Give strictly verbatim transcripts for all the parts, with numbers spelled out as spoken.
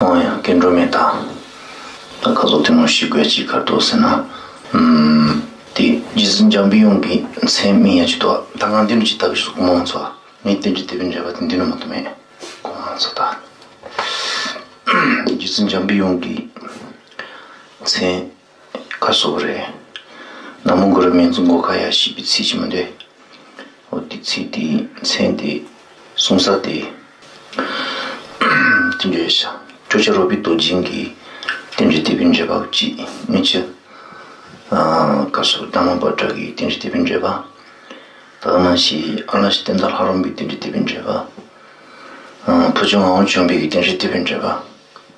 ཨོ་ཡ། སྐྱེ་འགྲོ་མེད་ད། ད་ཁ་སོགས་ཐུན་མོང་ཤེས་དགོས་ཅིག་གར་ཐོག་ཟེར་ན། ཨུམ། དེ་རྗེ་བཙུན་འཇམ་པའི་དབྱངས་ཀྱི་མཚན་སྨིན་ཡ་ཅིག་ཏོ། ད་ང་འདི་འདྲ་ཅིག་ལྟ་གི་སོ་གོ་མང་ཚོ། ངས་དེ་འདྲ་དེ་བའི་འགྲེལ་པ་དེ་འདི་ནི་མ་གཏོགས་མེད། གོ་མང་ཚོ་ད། རྗེ་བཙུན་འཇམ་པའི་དབྱངས་ཀྱི་མཚན་ཁ་སོགས་རེད། ན་མོ་གུ་རུ་མཉྫུ་གྷོ་ཥ་ཡ་ཞེས་པའི་ཚིག་ཅིག་མི་འདུག་ཨོ་དེ་ཚིག་དེའི་མཚན་དེ་གསུང་ས་དེ། དེ་འདྲའི་ཤ་ཅོག་ཅ་རོ་པའི་མདོ་རྒྱན་གྱི་དེ་འདྲའི་དེ་བའི་འགྲེལ་པ་གཅིག་མི་ཅི། ཨ་ཀ་སུ་དྷརྨ་པ་ཏྲ་གི་དེ་འདྲའི་དེ་བའི་འགྲེལ་པ། ད་ག་ནང་བཞིན་ཨ་ལ་ཤི་ཏན་ད་ལྷ་རམས་པའི་དེ་འདྲའི་དེ་བའི་འགྲེལ་པ། ཨ་བུ་ཆུང་ངག་དབང་ཆོས་འཕེལ་གྱི་དེ་འདྲའི་དེ་བའི་འགྲེལ་པ།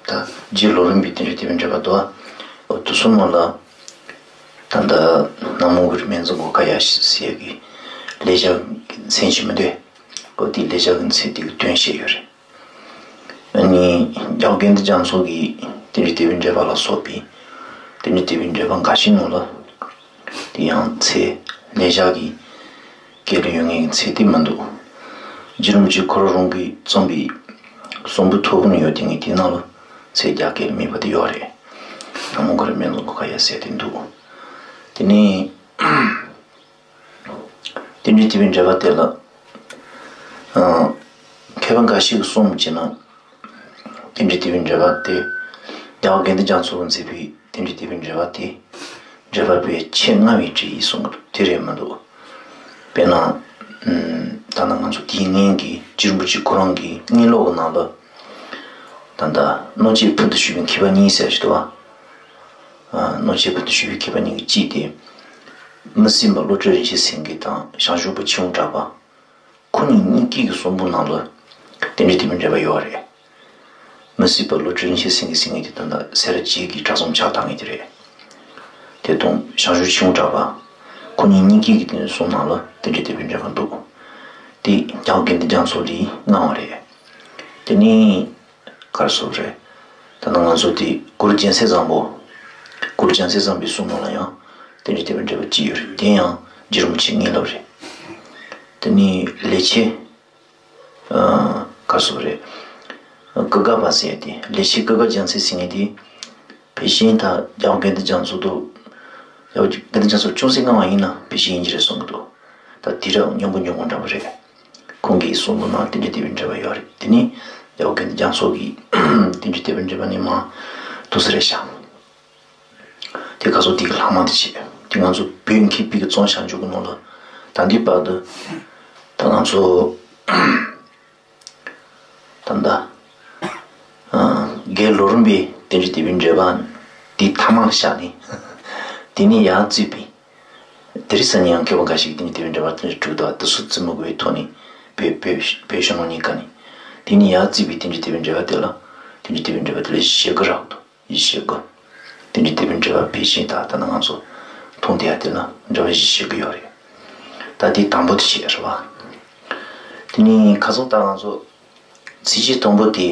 ད་རྗེ་ལོ་རིམ་པའི་དེ་འདྲའི་དེ་བའི་འགྲེལ་པ་དོ། ཨོ་དུ་སོང་མ་ལ། ད་ལྟ་ན་མོ་གུ་རུ་མཉྫུ་གྷོ་ཥ་ཡ་ཞེས་ཟེར་གྱི་ལེགས་སྦྱར་གྱི་མཚན་ཞིག་མི་འདུག་ཨོ་དེ་ལེགས་སྦྱར་གྱི་མཚན་དེ་གི་དོན་བཤད་ཡོད་རེད། ཨ་ནི་རྒྱལ་བ་དགེ་འདུན་རྒྱ་མཚོ་གི་དེ་འདྲའི་དེ་བའི་འགྲེལ་པ་ལ་སོགས་པའི་དེ་འདྲའི་དེ་བའི་འགྲེལ་པ་འགའ་ཞིག་ནང་ལ། དེ་ཡང་ཚེ་ལེགས་སྦྱར་གྱི་སྐད་ལ་ཡོད་ངེས་ཀྱི་ཚིག་དེ་མི་འདུག་རྗེ་རིན་པོ་ཆེ་ཁོ་རང་རང་གིས་བརྩམས་པའི་གསུང་འབུམ་ཐོར་བུ་ནང་ཡོད་དེ་ངས་དེ་ནང་ལ་ཚིག་རྒྱ་སྐད་ལ་མེད་པ་དེ་ཡོད་རེད། ན་མོ་གུ་རུ་མཉྫུ་གྷོ་ཥ་ཡ་ཟེར་དེ་འདུག་དེ་ནས་དེ་འདྲའི་དེ་བའི་འགྲེལ་པ་དེ་ལ། ཨ་མཁས་པ་འགའ་ཞིག་གིས་གསུངས་བྱས་ན། དེ་འདྲའི་དེ་བའི་འགྲེལ་པ་དེ། རྒྱལ་བ་དགེ་འདུན་རྒྱ་མཚོ་གིས་མཛད་པའི་དེ་འདྲའི་དེ་བའི་འགྲེལ་པ་དེ། འགྲེལ་པ་པོས་ཆེས་སྔ་བའི་སྲིད་ཡིན་གསུང་གི་འདུག་དེ་རེད་མི་འདུག་དཔེར་ན། ཨུམ། ད་ལྟ་ང་ཚོ་དེའི་སྔོན་གྱི་རྗེ་རིན་པོ་ཆེ་ཁོ་རང་གི་དངོས་སློབ་ཀྱི་ནང་ལ། ད་ལྟ་རྣོ་བཅས་ཕུལ་དུ་ཞུགས་པའི་མཁས་པ་གཉིས་ཟེར་ཞིག་འདུག་བ། ཨ་རྣོ་བཅས་ཕུལ་དུ་ཞུགས་པའི་མཁས་པ་གཉིས་ཀྱི་གཅིག་དེ། མི་སྲིད་པ་བློ་གྲོས་རིན་ཆེན་སེང་གེ་དང་བྱང་ཆུབ་པ་ཆོས་དབང་གྲགས་པ། ཁོ་གཉིས་གཉིས་ཀྱི་གསུང་འབུམ་ནང་ལ་དེ་འདྲའི་དེ་བའི་འགྲེལ་པ་ཡོད་རེད། མི་སྲིད་པ་བློ་གྲོས་རིན་ཆེན་སེང་གེ་ཟེར་མཁན་དེ་ད་ལྟ་སེ་ར་བྱེས་ཀྱི་གྲྭ་ཚང་ཕྱག་བཏང་མཁན་དེ་རེད། དེ་དང་བྱང་ཆུབ་ཆོས་དབང་གྲགས་པ། ཁོ་གཉིས་གཉིས་ཀྱི་དེ་གསུང་ནང་ལ་དེ་འདྲའི་དེ་བའི་འགྲེལ་པ་འདུག་དེ་རྒྱལ་བ་དགེ་འདུན་རྒྱ་མཚོ་ལས་སྔ་བ་རེད། དེ་ནས། གར་སོགས་རེད། ད་ནང་ང་ཚོ་དེ་གུ་རུ་རྒྱལ་མཚན་བཟང་པོ། གུ་རུ་རྒྱལ་མཚན་བཟང་པོའི་གསུང་ནང་ལ་ཡང་དེ་འདྲའི་དེ་བའི་འགྲེལ་པ་གཅིག་ཡོད་རེད། དེ་ཡང་རྗེ་རིན་པོ་ཆེའི་དངོས་སློབ་རེད། དེ་ནས་ལེགས་བྱས། ཨ་གར་སོགས་རེད། ཀུན་དགའ་བ་ཟེར་ཡ་དེ་ལེགས་བྱས་ཀུན་དགའ་རྒྱལ་མཚན་ཟེར་མཁན་དེ། ཕལ་ཆེར་ད་རྒྱལ་བ་དགེ་འདུན་རྒྱ་མཚོ་དང་། རྒྱལ་བ་དགེ་འདུན་རྒྱ་མཚོ་ཅུང་ཟད་སྔ་བ་ཡིན་ན་ཕལ་ཆེར་ཡིན་གྱི་རེད་གསུང་གི་འདུག་ད་དེ་རབས་སྙོམས་པོ་སྙོམས་པོ་འདྲ་པོ་རེད། ཁོང་གི་གསུང་འབུམ་ནང་དེ་འདྲའི་དེ་བའི་འགྲེལ་པ་ཡོད་རེད། དེ་ནི་རྒྱལ་བ་དགེ་འདུན་རྒྱ་མཚོ་གི་དེ་འདྲའི་དེ་བའི་འགྲེལ་པ་ནི་མང་དུ་ཟེར་རེད་ཤག་དེ་ག་ཚོད་དེ་གི་ལྷག་མ་དེ་བྱས། དེ་ང་ཚོ་བོད་མཁས་པའི་གི་རྩོམ་བྱང་ཆུབ་ཀྱི་ནང་ལ་ད་ལྟའི་བར་དུ་ད་ང་ཚོ་ད་ལྟ་ཨ་རྒན་ལོ་རིམ་པའི་དེ་འདྲའི་དེ་བའི་འགྲེལ་པ་དེ་ཐ་མ་ལ་བཞག་ནས། དེ་ནས་ཡར་བརྩིས་པའི། དེ་རིང་སང་ཉིན་ཡང་མཁས་པ་འགའ་ཞིག་གིས་དེ་ནས་དེ་བའི་འགྲེལ་པ་དེ་འདྲ་དྲུག་དང་དེ་ཚོ་བརྩི་མི་དགོས་པའི་ཐོག་ནས། བོད་བོད་བོད་གཞུང་ནང་གཉིས་ཀ་ནས། དེ་ནས་ཡར་བརྩིས་པའི་དེ་འདྲའི་དེ་བའི་འགྲེལ་པ་དེ་ལ། དེ་འདྲའི་དེ་བའི་འགྲེལ་པ་དེ་ལ་བཞི་དགུ་རག་འདུག་བཞི་དགུ། དེ་འདྲའི་དེ་བའི་འགྲེལ་པ་ཕལ་ཆེར་ད་ལྟ་ན་ང་ཚོ་མཐོང་བསྡད་ཡ་དེ་ལ་འགྲེལ་པ་བཞི་དགུ་ཡོད་རེད། ད་དེ་དང་པོ་དེ་བྱས་རེད་བ། དེ་ནས་ཁ་སང་ད་ང་ཚོ་ཚིགས་བཅད་དང་པོ་དེ།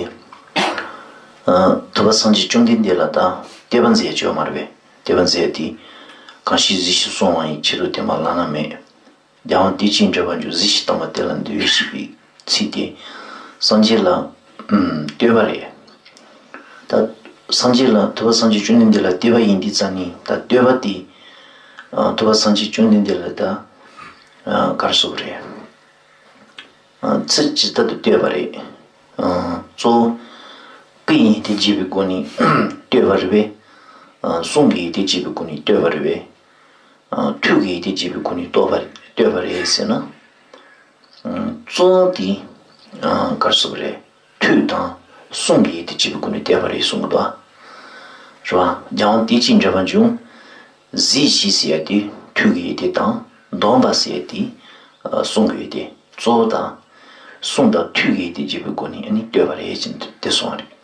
ཨ་ཐུབ་པ་སངས་རྒྱས་བཅོམ་ལྡན་འདས་ལ་ད་དད་པ་མཛད་ཡ་ཅིག་ཡོད་མ་རེད་པས། དད་པ་མཛད་ཡ་དེ། གང་ཞིག་གཟིགས་ཤིང་གསོལ་བ་ཡི། ཆེད་དུ་བསྟན་པ་བླ་ན་མེད། རྒྱལ་དབང་བསྟན་ཅིང་འགྲོ་བ་འཇུག །གཟིགས་ཤིང་གཏམས་པ་དེ་ལ་འདུད། ཞེས་པའི་ཚིག་དེ་སངས་རྒྱས་ལ་ཨུམ་བསྟོད་པ་རེད། ད་སངས་རྒྱས་ལ་ཐུབ་པ་སངས་རྒྱས་བཅོམ་ལྡན་འདས་ལ་བསྟོད་པ་ཡིན་དུས་ཙང་ནས་ད་བསྟོད་པ་དེ། ཨ་ཐུབ་པ་སངས་རྒྱས་བཅོམ་ལྡན་འདས་ལ་ད་ཨ་ག་རེ་ཟེར་དགོས་རེད། ཨ་ཚིག་ཇི་ལྟར་དུ་བསྟོད་པ་རེད། ཨ་གཙོ་བོ་སྐུའི་ཡོན་ཏན་རྒྱས་པའི་སྒོ་ནས་བསྟོད་པ་རེད་པས། ཨ་གསུང་གི་ཡོན་ཏན་རྒྱས་པའི་སྒོ་ནས་བསྟོད་པ་རེད་པས། ཨ་ཐུགས་ཀྱི་ཡོན་ཏན་རྒྱས་པའི་སྒོ་ནས་བསྟོད་པ་བསྟོད་པ་རེད་ཟེར་ན། ཨ་གཙོ་བོ་དེ་ཨ་ག་རེ་ཟེར་དགོས་རེད། ཐུགས་དང་གསུང་གི་ཡོན་ཏན་རྒྱས་པའི་སྒོ་ནས་བསྟོད་པ་རེད་གསུང་གི་འདུག་རེད་བ། རྒྱལ་དབང་བསྟན་ཅིང་འགྲོ་བ་འཇུག་གཟིགས་ཤིང་ཟེར་ཡ་དེ་ཐུགས་ཀྱི་ཡོན་ཏན་དང་། འདོམས་པ་ཟེར་ཡ་དེ་ཨ་གསུང་གི་ཡོན་ཏན། གཙོ་བོ་དང་གསུང་དང་ཐུགས་ཀྱི་ཡོན་ཏན་རྒྱས་པའི་སྒོ་ནས་ཨ་ནི་བསྟོད་པ་རེད་ཅེས་དེ་གསུངས་པ་རེད།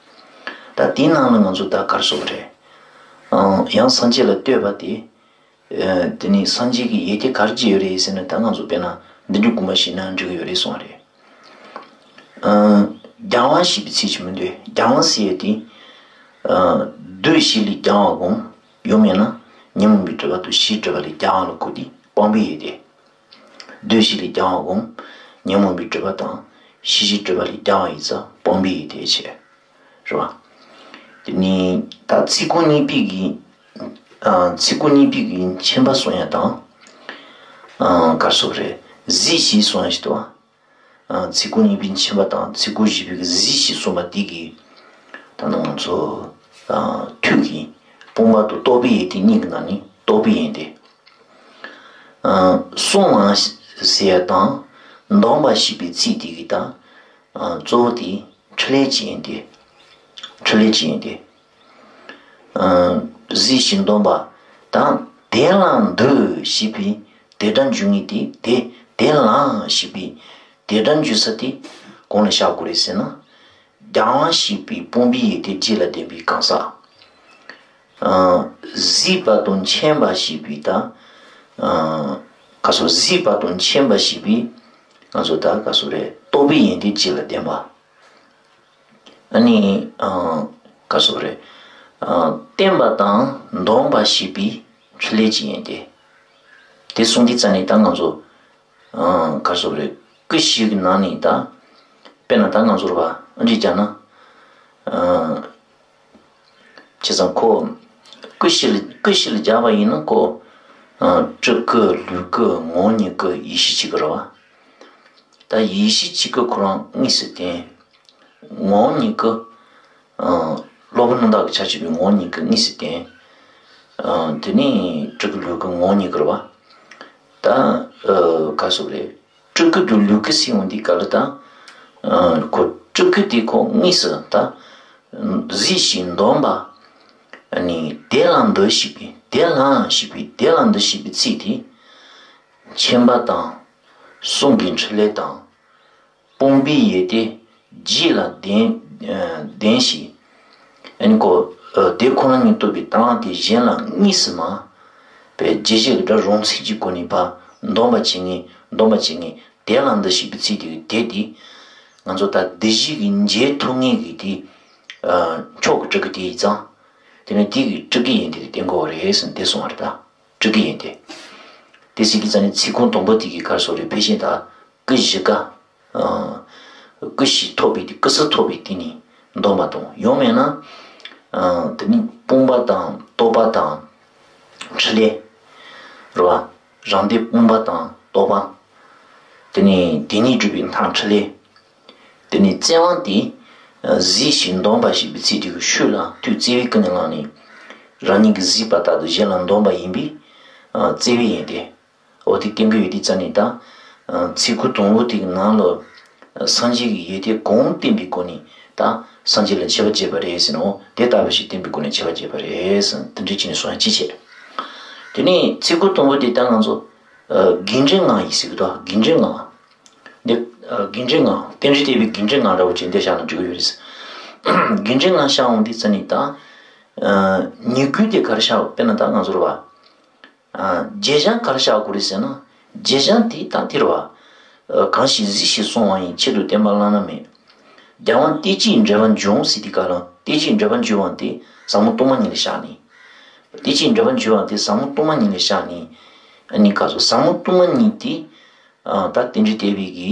ད་དེའི་ནང་ལ་ང་ཚོ་ད་ག་རེ་ཟེར་དགོས་རེད། ཨང་། ཡང་སངས་རྒྱས་ལ་བསྟོད་པ་དེ། ཨ་དེ་ནི་སངས་རྒྱས་ཀྱི་ཡོན་ཏན་ག་རེ་ཅིག་ཡོད་རེད་ཟེར་ན། ད་ང་ཚོ་དཔེར་ན་འདི་འདྲའི་དགོངས་པ་བཞེས་ན་འགྲིག་གི་ཡོད་རེད་གསུངས་པ་རེད། ཨ་རྒྱལ་དབང་ཞེས་པའི་ཚིག་ཅིག་མི་འདུག་རྒྱལ་དབང་ཟེར་ཡ་དེ། ཨ་བདུད་བཞི་ལས་རྒྱལ་བར་བསྒོམ། ཡང་མིན་ན་ཉོན་མོངས་པའི་སྒྲིབ་པ་དང་ཞི་བའི་སྒྲིབ་པ་ལས་རྒྱལ་བ་ལ་གོ་དེ་སྤངས་པའི་ཡོན་ཏན། བདུད་བཞི་ལས་རྒྱལ་བར་བསྒོམ། ཉོན་མོངས་པའི་སྒྲིབ་པ་དང་ཞི་བའི་སྒྲིབ་པ་ལས་རྒྱལ་བ་ཡིན་ཙང་སྤངས་པའི་ཡོན་ཏན་བྱས། རེད་བ། དེ་ནི་ད་ཚིག་ཀུན་གཉིས་པའི་གི། ཨ། ཚིག་ཀུན་གཉིས་པའི་གི་མཁྱེན་པ་གསུང་ཡ་དང་། ཨ། ག་རེ་ཟེར་དགོས་རེད། གཟིགས་ཤིང་གསུང་ཡ་ཞིག་འདུག་བ། ཨ། ཚིག་ཀུན་གཉིས་པའི་མཁྱེན་པ་དང་ཚིག་ཀུན་བཞི་པའི་གི་གཟིགས་ཤིང་གསུངས་པ་དེ་གི། ད་ནང་ང་ཚོ། ཨ། ཐུགས་ཀྱི་དཔུང་པ་དང་རྟོགས་པའི་ཡོན་ཏན་གཉིས་ཀྱི་ནང་ནས་རྟོགས་པའི་ཡོན་ཏན། ཨ། གསུང་བ་ཟེར་ཡ་དང་འདོམས་པ་ཞེས་པའི་ཚིག་དེ་གི་ད། ཨ། གཙོ་བོ་དེ་འཕྲིན་ལས་ཀྱི་ཡོན་ཏན། འཕྲིན་ལས་ཀྱི་ཡོན་ཏན། ཨ། གཟིགས་ཤིང་འདོམས་པ་དང་དེ་ལ་འདུད་ཞེས་པའི་དེ་སྒྲ་འཇུག་ངེས་ཏེ། དེ་དེ་ལ་ཞེས་པའི་དེ་སྒྲ་འཇུག་ས་དེ་གང་ལ་བཞག་དགོས་རེད་ཟེར་ན། རྒྱལ་དབང་ཞེས་པའི་དཔུང་པའི་ཡོན་ཏན་བརྒྱད་ལ་ལྡན་པའི་གང་ཟག། ཨ། གཟིགས་པ་དང་མཁྱེན་པ་ཞེས་པའི་ད། ཨ། ག་རེ་ཟེར། གཟིགས་པ་དང་མཁྱེན་པ་ཞེས་པའི། ང་ཚོ་ད་ག་རེ་ཟེར་དགོས་རེད། རྟོགས་པའི་ཡོན་ཏན་བརྒྱད་ལ་ལྡན་པ། ཨ་ནི། ཨ། ག་རེ་ཟེར་དགོས་རེད། ཨ། བསྟན་པ་དང་འདོམས་པ་ཞེས་པའི་འཕྲིན་ལས་ཀྱི་ཡོན་ཏན། དེ་གསུངས་དུས་ཙ་ནས་ད་ང་ཚོ། ཨ། ག་རེ་ཟེར་དགོས་རེད། སྐུ་བཞི་གི་ནང་ནས་ད། དཔེར་ན་ད་ང་ཚོར་བ་ཨ་འདྲ་བྱས་ན། ཨ། བྱས་ཙང་ཁོ། སྐུ་བཞི་ལ། སྐུ་བཞི་ལ་སྦྱར་བ་ཡིན་ན་ཁོ། ཨ། སྤྲུལ་སྐུ། ལུས་སྐུ། ངོ་བོ་ཉིད་སྐུ། ཡེ་ཤེས་གཅིག་སྐུ་རེད་བ། ད་ཡེ་ཤེས་གཅིག་སྐུ་ཁོ་རང་དངོས་སུ་བསྟན། ངོ་བོ་ཉིད་སྐུ། ཨ། སློབ་དཔོན་རྣམ་དག་གི་ཕྱག་བྱས་པའི་ངོ་བོ་ཉིད་སྐུ་དངོས་སུ་བསྟན། ཨ། དེ་ནས་སྤྲུལ་སྐུ། ལུས་སྐུ། ངོ་བོ་ཉིད་སྐུ་རེད་བ། ད། ཨ། ག་རེ་ཟེར་དགོས་རེད། སྤྲུལ་སྐུ་དང་ལུས་སྐུ་ཟེར་ཡོང་དུས་སྐབས་ལ་ད། ཨ། ཁོ་སྤྲུལ་སྐུ་དེ་ཁོ་དངོས་སུ་ད། གཟིགས་ཤིང་འདོམས་པ། ཨ་ནི་དེ་ལ་འདུད་ཞེས་པའི། དེ་ལ་ཞེས་པའི། དེ་ལ་འདུད་ཞེས་པའི་ཚིག་དེ། མཁྱེན་པ་དང་། གསུང་གི་འཕྲིན་ལས་དང་། དཔུང་པའི་ཡོན་ཏན་བརྒྱད་ལ་ལྡན། ཨ། ལྡན་ཞིང་། ཨ་ནི་ཁོ། ཨ། དེ་ཁོ་ན་ཉིད་རྟོགས་པའི་དང་དེ་གཞན་ལ་དངོས་སུ་མ། པའི་རྒྱས་བཤད་ཀྱི་སྒྲ་རང་ཚིག་གི་སྒོ་ནས་ཕར་འདོམས་པ་བྱེད་ངེས། འདོམས་པ་བྱེད་ངེས། དེ་ལ་འདུད་ཞེས་པའི་ཚིག་དེ་གི་དེ་དེ། ང་ཚོ་ད་འདུ་ཤེས་ཀྱི་འབྱེད་ཐུབ་ངེས་ཀྱི་དེ། ཨ། མཆོག་གི་སྤྲུལ་སྐུ་དེ་ཡིན་ཙང་། དེ་ནི་དེ་གི་སྤྲུལ་སྐུའི་ཡོན་ཏན་དེ་བསྟན་དགོས་པ་རེད་ཟེར་ནས་དེ་གསུངས་པ་རེད་ད། སྤྲུལ་སྐུའི་ཡོན་ཏན། དེ་ཟེར་གྱི་ཙ་ནས་ཚིག་ཀུན་དང་པོ་དེ་གི་ག་རེ་ཟེར་དགོས་རེད། ཕལ་ཆེར་ད་སྐུ་བཞི་ཀ། ཨ། སྐུ་བཞི་ཐོབ་པའི་དེ། སྐུ་གསུམ་ཐོབ་པའི་དེ་ནི་འདོམས་པ་དང་། ཡང་མིན་ན། ཨ། དེ་ནི་དཔུང་པ་དང་རྟོགས་པ་དང་འཕྲིན་ལས་རེད་བ། རང་སྡེ་དཔུང་པ་དང་རྟོགས་པ། དེ་ནི་དེ་ཉིད་སྒྲུབ་པའི་མཐའ་འཕྲིན་ལས། དེ་ནི་བརྩེ་བ་དེ། ཨ། གཟིགས་ཤིང་འདོམས་པ་ཞེས་པའི་ཚིག་དེ་གི་ཤུལ་ལ་དུས་བརྩེ་བའི་ཀུན་ནས་བསླངས་ནས། རང་ཉིད་ཀྱིས་གཟིགས་པ་ལྟར་དུ་གཞན་ལ་འདོམས་པ་ཡིན་པས། ཨ། བརྩེ་བའི་ཡོན་ཏན། འོ་དེ་བསྟན་གྱི་ཡོད་དུས་ཙ་ནས་ད། ཨ། ཚིག་ཀུན་དང་པོ་དེ་གི་ནང་ལ། ཨ། སངས་རྒྱས་ཀྱི་ཡོན་ཏན་གང་བསྟན་པའི་སྒོ་ནས་ད་སངས་རྒྱས་ལ་མཆོད་པ་བྱས་པ་རེད་ཟེར་ནོ། དེ་ལྟ་བུ་ཞིག་བསྟན་པའི་སྒོ་ནས་མཆོད་པ་བྱས་པ་རེད་ཟེར། དེ་འདྲ་བྱས་ནས་གསུང་ཡ་ཅི་བྱེད། དེ་ནས་ཚིག་ཀུན་དང་པོ་དེ་ད་ང་ཚོ། ཨ། དགེ་འདུན་ལྔ་ཡིས་ཟེར་གི་འདུག་དགེ་འདུན་ལྔ། འདི། ཨ། དགེ་འདུན་ལྔ། རྟེན་འབྲེལ་བསྟན་པའི་དགེ་འདུན་ལྔ་འདྲ་བོ་ཅིག་འདི་བཞག་ན་འགྲིག་གི་ཡོད་རེད། དགེ་འདུན་ལྔ་བཞག་འོང་དུས་ཙ་ནས་ད། ཨ། ཉེས་ཁུངས་དེ་ག་རེ་བཞག་དཔེར་ན་ད་ང་ཚོར་བ། ཨ། བརྗོད་བྱ་ག་རེ་བཞག་དགོས་རེད་ཟེར་ན། བརྗོད་བྱ་དེ་ད་དེ་རེད་བ། ཨ། གང་ཞིག་གཟིགས་ཤིང་གསུང་བ་ཡི། ཆེད་དུ་བསྟན་པ་བླ་ན་མེད། རྒྱལ་དབང་བསྟན་བཅོས་འགྲེལ་པ་འབྱུང་ཟེར་དུས་སྐབས་ལ། བསྟན་བཅོས་འགྲེལ་པ་འབྱུང་བ་དེ་ཟབ་མོ་སྟོང་པ་ཉིད་ལ་བཞག་ནས། བསྟན་བཅོས་འགྲེལ་པ་འབྱུང་བ་དེ་ཟབ་མོ་སྟོང་པ་ཉིད་ལ་བཞག་ནས། ཨ་ནི་ག་ཚོད་ཟབ་མོ་སྟོང་པ་ཉིད་དེ། ཨ། ད་རྟེན་འབྲེལ་བསྟན་པའི་གི།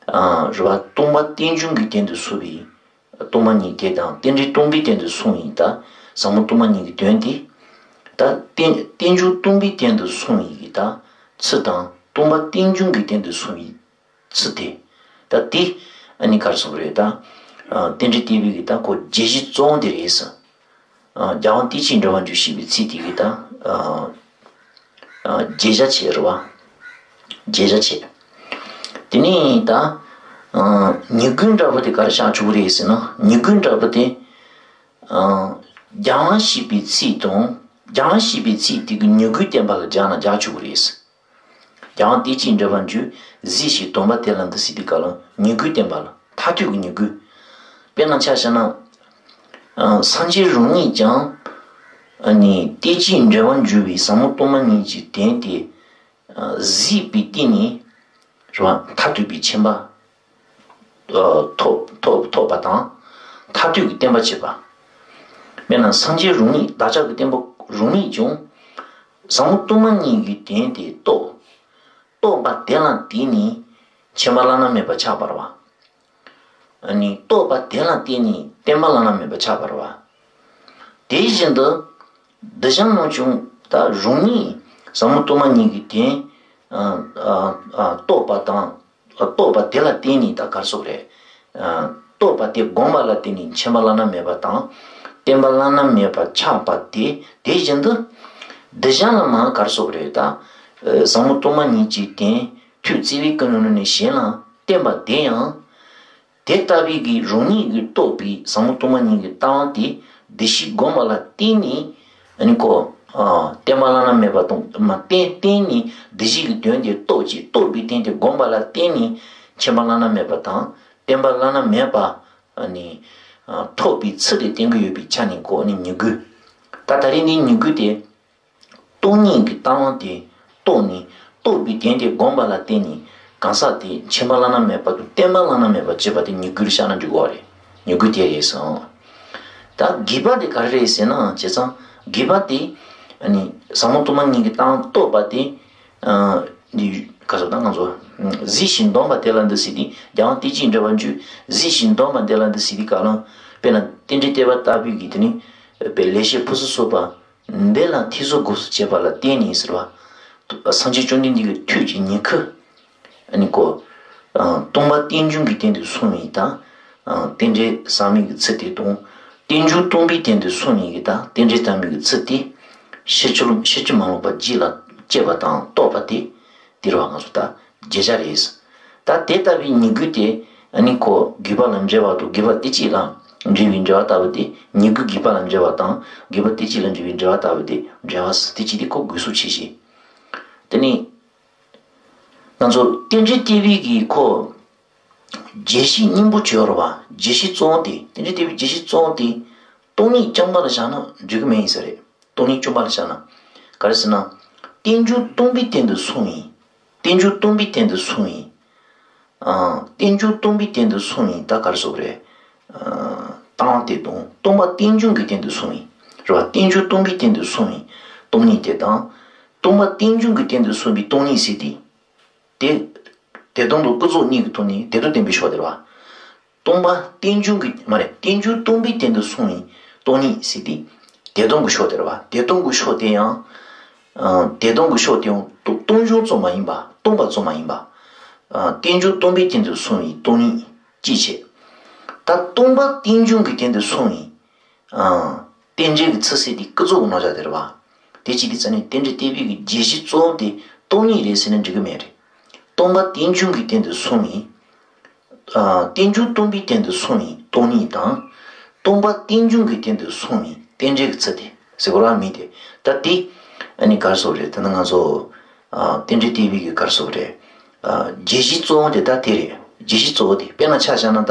ཨ། རེད་བ། སྟོང་པ་རྟེན་འབྱུང་གི་སྟེང་དུ་གསུངས་པའི་སྟོང་པ་ཉིད་དེ་དང་། རྟེན་འབྲེལ་སྟོང་པའི་སྟེང་དུ་གསུངས་པའི་ད་ཟབ་མོ་སྟོང་པ་ཉིད་ཀྱི་དོན་དེ། ད་རྟེན་རྟེན་འབྱུང་སྟོང་པའི་སྟེང་དུ་གསུངས་པའི་གི་ད་ཚུལ་དང་། སྟོང་པ་རྟེན་འབྱུང་གི་སྟེང་དུ་གསུངས་པའི་ཚུལ་དེ། ད་དེ་ཨ་ནི་ག་རེ་ཟེར་དགོས་རེད་ད། ཨ། རྟེན་འབྲེལ་བསྟན་པའི་གི་ད་ཁོ་བརྗོད་གཞི་གཙོ་བོ་དེ་རེད་ཟེར། ཨ། རྒྱལ་དབང་བསྟན་བཅོས་འགྲེལ་པ་འབྱུང་ཞེས་པའི་ཚིག་དེ་གི་ད། ཨ། ཨ། བརྗོད་བྱ་བྱས་རེད་བ། བརྗོད་བྱ་བྱས། དེ་ནས་ད། ཨ། ཉེས་ཁུངས་འདྲ་པོ་དེ་ག་རེ་བཞག་ཆོག་གི་རེད་ཟེར་ན། ཉེས་ཁུངས་འདྲ་པོ་དེ། ཨ། རྒྱལ་དབང་ཞེས་པའི་ཚིག་དང་། རྒྱལ་དབང་ཞེས་པའི་ཚིག་དེ་གི་ཉེས་ཁུངས་བསྟན་པ་ལ་སྦྱར་ན་སྦྱར་ཆོག་གི་རེད། རྒྱལ་དབང་བསྟན་བཅོས་འགྲེལ་པ་འབྱུང་གཟིགས་ཤིང་སྡོམ་པ་དེ་ལ་འདུད་ཟེར་དུས་སྐབས་ལ་ཉེས་ཁུངས་བསྟན་པ་ལ། མཐར་ཐུག་གི་ཉེས་ཁུངས། དཔེར་ན་ཆ་བཞག་ན། ཨ། སངས་རྒྱས་རང་ཉིད་ཀྱང་། ཨ་ནི་བསྟན་བཅོས་འགྲེལ་པ་འབྱུང་བའི་ཟབ་མོ་སྟོང་པ་ཉིད་ཀྱི་དོན་དེ། ཨ། གཟིགས་པའི་སྟེང་ནས། རེད་བ། མཐར་ཐུག་པའི་ཁྱིམ་པ། ཨ། ཐོབ་ཐོབ་ཐོབ་པ་དང་། མཐར་ཐུག་གི་བསྟན་པ་བྱེད་པ། དཔེར་ན་སངས་རྒྱས་རང་ཉིད། བདག་ཅག་གི་བསྟན་པ་རང་ཉིད་ཀྱང་། ཟབ་མོ་སྟོང་པ་ཉིད་ཀྱི་དོན་དེ་རྟོགས། རྟོགས་པ་དེ་ལ་བརྟེན་ནས་ཁྱིམ་པ་བླ་ན་མེད་པ་ཆགས་པ་རེད་བ། ཨ་ནི་རྟོགས་པ་དེ་ལ་བརྟེན་ནས་བསྟན་པ་བླ་ན་མེད་པ་ཆགས་པ་རེད་བ། དེ་བཞིན་དུ། སྡུད་སྦྱང་རྣམས་ཀྱང་ད་རང་ཉིད་ཟབ་མོ་སྟོང་པ་ཉིད་ཀྱི་དོན་ཨ་ཨ་ཨ་རྟོགས་པ་དང་། རྟོགས་པ་དེ་ལ་བརྟེན་ནས་ད་གར་སོགས་རེད། རྟོགས་པ་དེ་བསྒོམས་པ་ལ་བརྟེན་ནས་མཁྱེན་པ་བླ་ན་མེད་པ་དང་། བརྟན་པ་བླ་ན་མེད་པ་ཆགས་པ་དེ། དེ་བཞིན་དུ་སྡུད་སྦྱང་ལ་མ་གར་སོགས་རེད་ད། ཟབ་མོ་སྟོང་པ་ཉིད་ཀྱི་དོན་ཐོས་བརྩེ་བའི་ཀུན་ནས་ནི་གཞན་ལ་བསྟན་པ་དེ་ཡང་། དེ་ལྟ་བུའི་གི་རང་ཉིད་ཀྱིས་རྟོགས་པའི་ཟབ་མོ་སྟོང་པ་ཉིད་ཀྱི་ལྟ་བ་དེ་བདེ་གཤེགས་བསྒོམས་པ་ལ་བརྟེན་ནས་ཨ་ནི་ཁོ། ཨ་བརྟན་པ་བླ་ན་མེད་པ་དང་མ་བརྟེན་བརྟེན་ནས་བདེ་གཤེགས་ཀྱི་དོན་དེ་རྟོགས་ཀྱི་རྟོགས་པའི་རྟེན་དེ་བསྒོམས་པ་ལ་བརྟེན་ནས་མཁྱེན་པ་བླ་ན་མེད་པ་དང་བརྟན་པ་བླ་ན་མེད་པ་ཨ་ནི་ཨ་ཐོབ་པའི་ཚུལ་དེ་བསྟན་གྱི་ཡོད་པའི་ཆ་ནས་ཁོ་ནི་ཉེར་དགུ། ད་ད་རེས་འདི་ཉེར་དགུ་དེ། སྟོང་ཉིད་ཀྱི་ལྟ་བ་དེ་རྟོགས་ནས་རྟོགས་པའི་དོན་དེ་བསྒོམས་པ་ལ་བརྟེན་ནས་གང་ཟག་དེ་མཁྱེན་པ་བླ་ན་མེད་པ་དང་བརྟན་པ་བླ་ན་མེད་པ་བྱེད་པ་དེ་ཉེར་དགུ་ལ་བཞག་ན་འགྲིག་གི་རེད། ཉེར་དགུ་དེ་རེད་ཟེར། ད་བརྒྱད་པ་དེ་ག་རེ་རེད་ཟེར་ན་བྱས་ཙང་བརྒྱད་པ་དེ་ཨ་ནི་ཟབ་མོ་སྟོང་པ་ཉིད་ཀྱི་ལྟ་བ་རྟོགས་པ་དེ་ཨ་ནི་ག་ཟེར་ད་ང་ཚོ་གཟིགས་ཤིང་འདོམས་པ་དེ་ལ་འདི་ཟེར་ཏེ་རྒྱལ་དབང་བསྟན་བཅོས་འགྲེལ་པ་བཅུ། གཟིགས་ཤིང་འདོམས་པ་དེ་ལ་འདི་ཟེར་ཏེ་ག་ལ་དཔེར་ན་རྟེན་འབྲེལ་བསྟོད་པ་ལྟ་བུའི་གི་དེ་ནི་དཔེ་ལེགས་བཤད་ཕུན་སུམ་ཚོགས་པ། འདི་ལ་ཐེ་ཚོམ་དགོངས་སུ་བྱེད་པ་ལ་བརྟེན་ནས་ཟེར་བ། སངས་རྒྱས་བཅོམ་ལྡན་འདས་ཀྱི་ཐུགས་ཀྱི་ཉི་ཁུ། ཨ་ནི་ཀོ། སྟོང་པ་རྟེན་འབྱུང་གི་སྟེང་དུ་སོང་བའི་དང་། རྟེན་འབྲེལ་ཟབ་མོའི་གི་ཚུལ་དེ་དང་། རྟེན་འབྱུང་སྟོང་པའི་སྟེང་དུ་སོང་བའི་གི་དང་རྟེན་འབྲེལ་ཟབ་མོའི་གི་ཚུལ་དེ། ཕྱིན་ཅི་ཕྱིན་ཅི་མ་ལོག་པ་རྒྱུད་ལ་སྐྱེས་པ་དང་རྟོགས་པ་དེ། དེ་རེད་བ་ང་ཚོ་ད་བརྗོད་བྱ་རེད། ད་དེ་ལྟ་བུའི་ཉེར་དགུ་དེ་ཨ་ནི་ཁོ་དགོས་པ་ལ་འབྲེལ་བ་དང་དགོས་པ་དེ་གཅིག་ལ་འབྲེལ་བའི་འབྲེལ་བ་ལྟ་བུ་དེ་ཉེར་དགུ་དགོས་པ་ལ་འབྲེལ་བ་དང་དགོས་པ་དེ་གཅིག་ལ་འབྲེལ་བའི་འབྲེལ་བ་ལྟ་བུ་དེ་འབྲེལ་བ་ཟེར་དེ་གཅིག་དེ་ཁོ་དགོས་སུ་ཆེ་ཞེས། དེ་ནི་ང་ཚོ་རྟེན་འབྲེལ་བསྟོད་པའི་གི་ཁོ་བརྗོད་གཞི་སྙིང་པོ་བརྗོད་རོགས་བ་བརྗོད་གཞི་གཙོ་བོ་དེ་རྟེན་འབྲེལ་བསྟོད་པའི་བརྗོད་གཞི་གཙོ་བོ་དེ་སྟོང་ཉིད་རྐྱང་པ་ལ་བཞག་ན་འགྲིག་གི་མེད་ཡིན་ས་རེད། སྟོང་ཉིད་རྐྱང་པ་ལ་བཞག་ན་ག་རེ་ཟེར་ན་རྟེན་འབྱུང་སྟོང་པའི་སྟེང་དུ་སོང་ཡིན། རྟེན་འབྱུང་སྟོང་པའི་སྟེང་དུ་སོང་ཡིན། ཨ། རྟེན་འབྱུང་སྟོང་པའི་སྟེང་དུ་སོང་ཡིན་ད་ག་རེ་ཟེར་རེད། ཨ། ལྟ་བ་དེ་དང་སྟོང་པ་རྟེན་འབྱུང་གི་སྟེང་དུ་སོང་ཡིན། རེད་བ། རྟེན་འབྱུང་སྟོང་པའི་སྟེང་དུ་སོང་ཡིན། སྟོང་ཉིད་དེ་དང་། སྟོང་པ་རྟེན་འབྱུང་གི་སྟེང་དུ་སོང་བའི་སྟོང་ཉིད་ཟེར་ཏེ། དེ། དེ་དང་དུ་ཀུན་རྫོབ་གཉིས་ཀྱི་ཐོག་ནས་དེ་དང་ལྡན་པའི་ཕྱོགས་དེ་རེད་བ། སྟོང་པ་རྟེན་འབྱུང་གི་མ་རེད་རྟེན་འབྱུང་སྟོང་པའི་སྟེང་དུ་སོང་བའི་སྟོང་ཉིད་ཟེར་ཏེ། དེ་དང་གི་ཕྱོགས་དེ་རེད་བ། དེ་དང་གི་ཕྱོགས་དེ་ཡང་། ཨ། དེ་དང་གི་ཕྱོགས་དེ་ཡང་སྟོང་སྟོང་འབྱུང་ཙམ་མ་ཡིན་པ་སྟོང་པ་ཙམ་མ་ཡིན་པ། ཨ། རྟེན་འབྱུང་སྟོང་པའི་སྟེང་དུ་སོང་བའི་སྟོང་ཉིད་ཅེས་བྱས། ད་སྟོང་པ་རྟེན་འབྱུང་གི་སྟེང་དུ་སོང་བའི། ཨ། རྟེན་འབྲེལ་གྱི་ཚུལ་ཟེར་དེ་ཀུན་རྫོབ་ཀྱི་རྣམ་གཞག་དེ་རེད་བ། དེ་ཅི་སྟེ་ཙ་ནི་རྟེན་འབྲེལ་བསྟོད་པའི་གི་བརྗོད་གཞི་གཙོ་བོ་དེ་སྟོང་ཉིད་རེད་ཟེར་ན་འགྲིག་གི་མེད་རེད། སྟོང་པ་རྟེན་འབྱུང་གི་སྟེང་དུ་སོང་བའི། ཨ། རྟེན་འབྱུང་སྟོང་པའི་སྟེང་དུ་སོང་བའི་སྟོང་ཉིད་དང་། སྟོང་པ་རྟེན་འབྱུང་གི་སྟེང་དུ་སོང་བའི་རྟེན་འབྲེལ་གྱི་ཚུལ་དེ་ཟེར་དགོས་ར་མེད་དེ། ད་དེ་ཨ་ནི་ག་རེ་ཟེར་རེད་ད་ནི་ང་ཚོ། ཨ། རྟེན་འབྲེལ་བསྟོད་པའི་གི་ག་རེ་ཟེར་རེད། ཨ། བརྗོད་གཞི་གཙོ་བོ་དེ་ད་དེ་རེད། བརྗོད་གཞི་གཙོ་བོ་དེ་དཔེར་ན་ཆ་བཞག་ན་ད།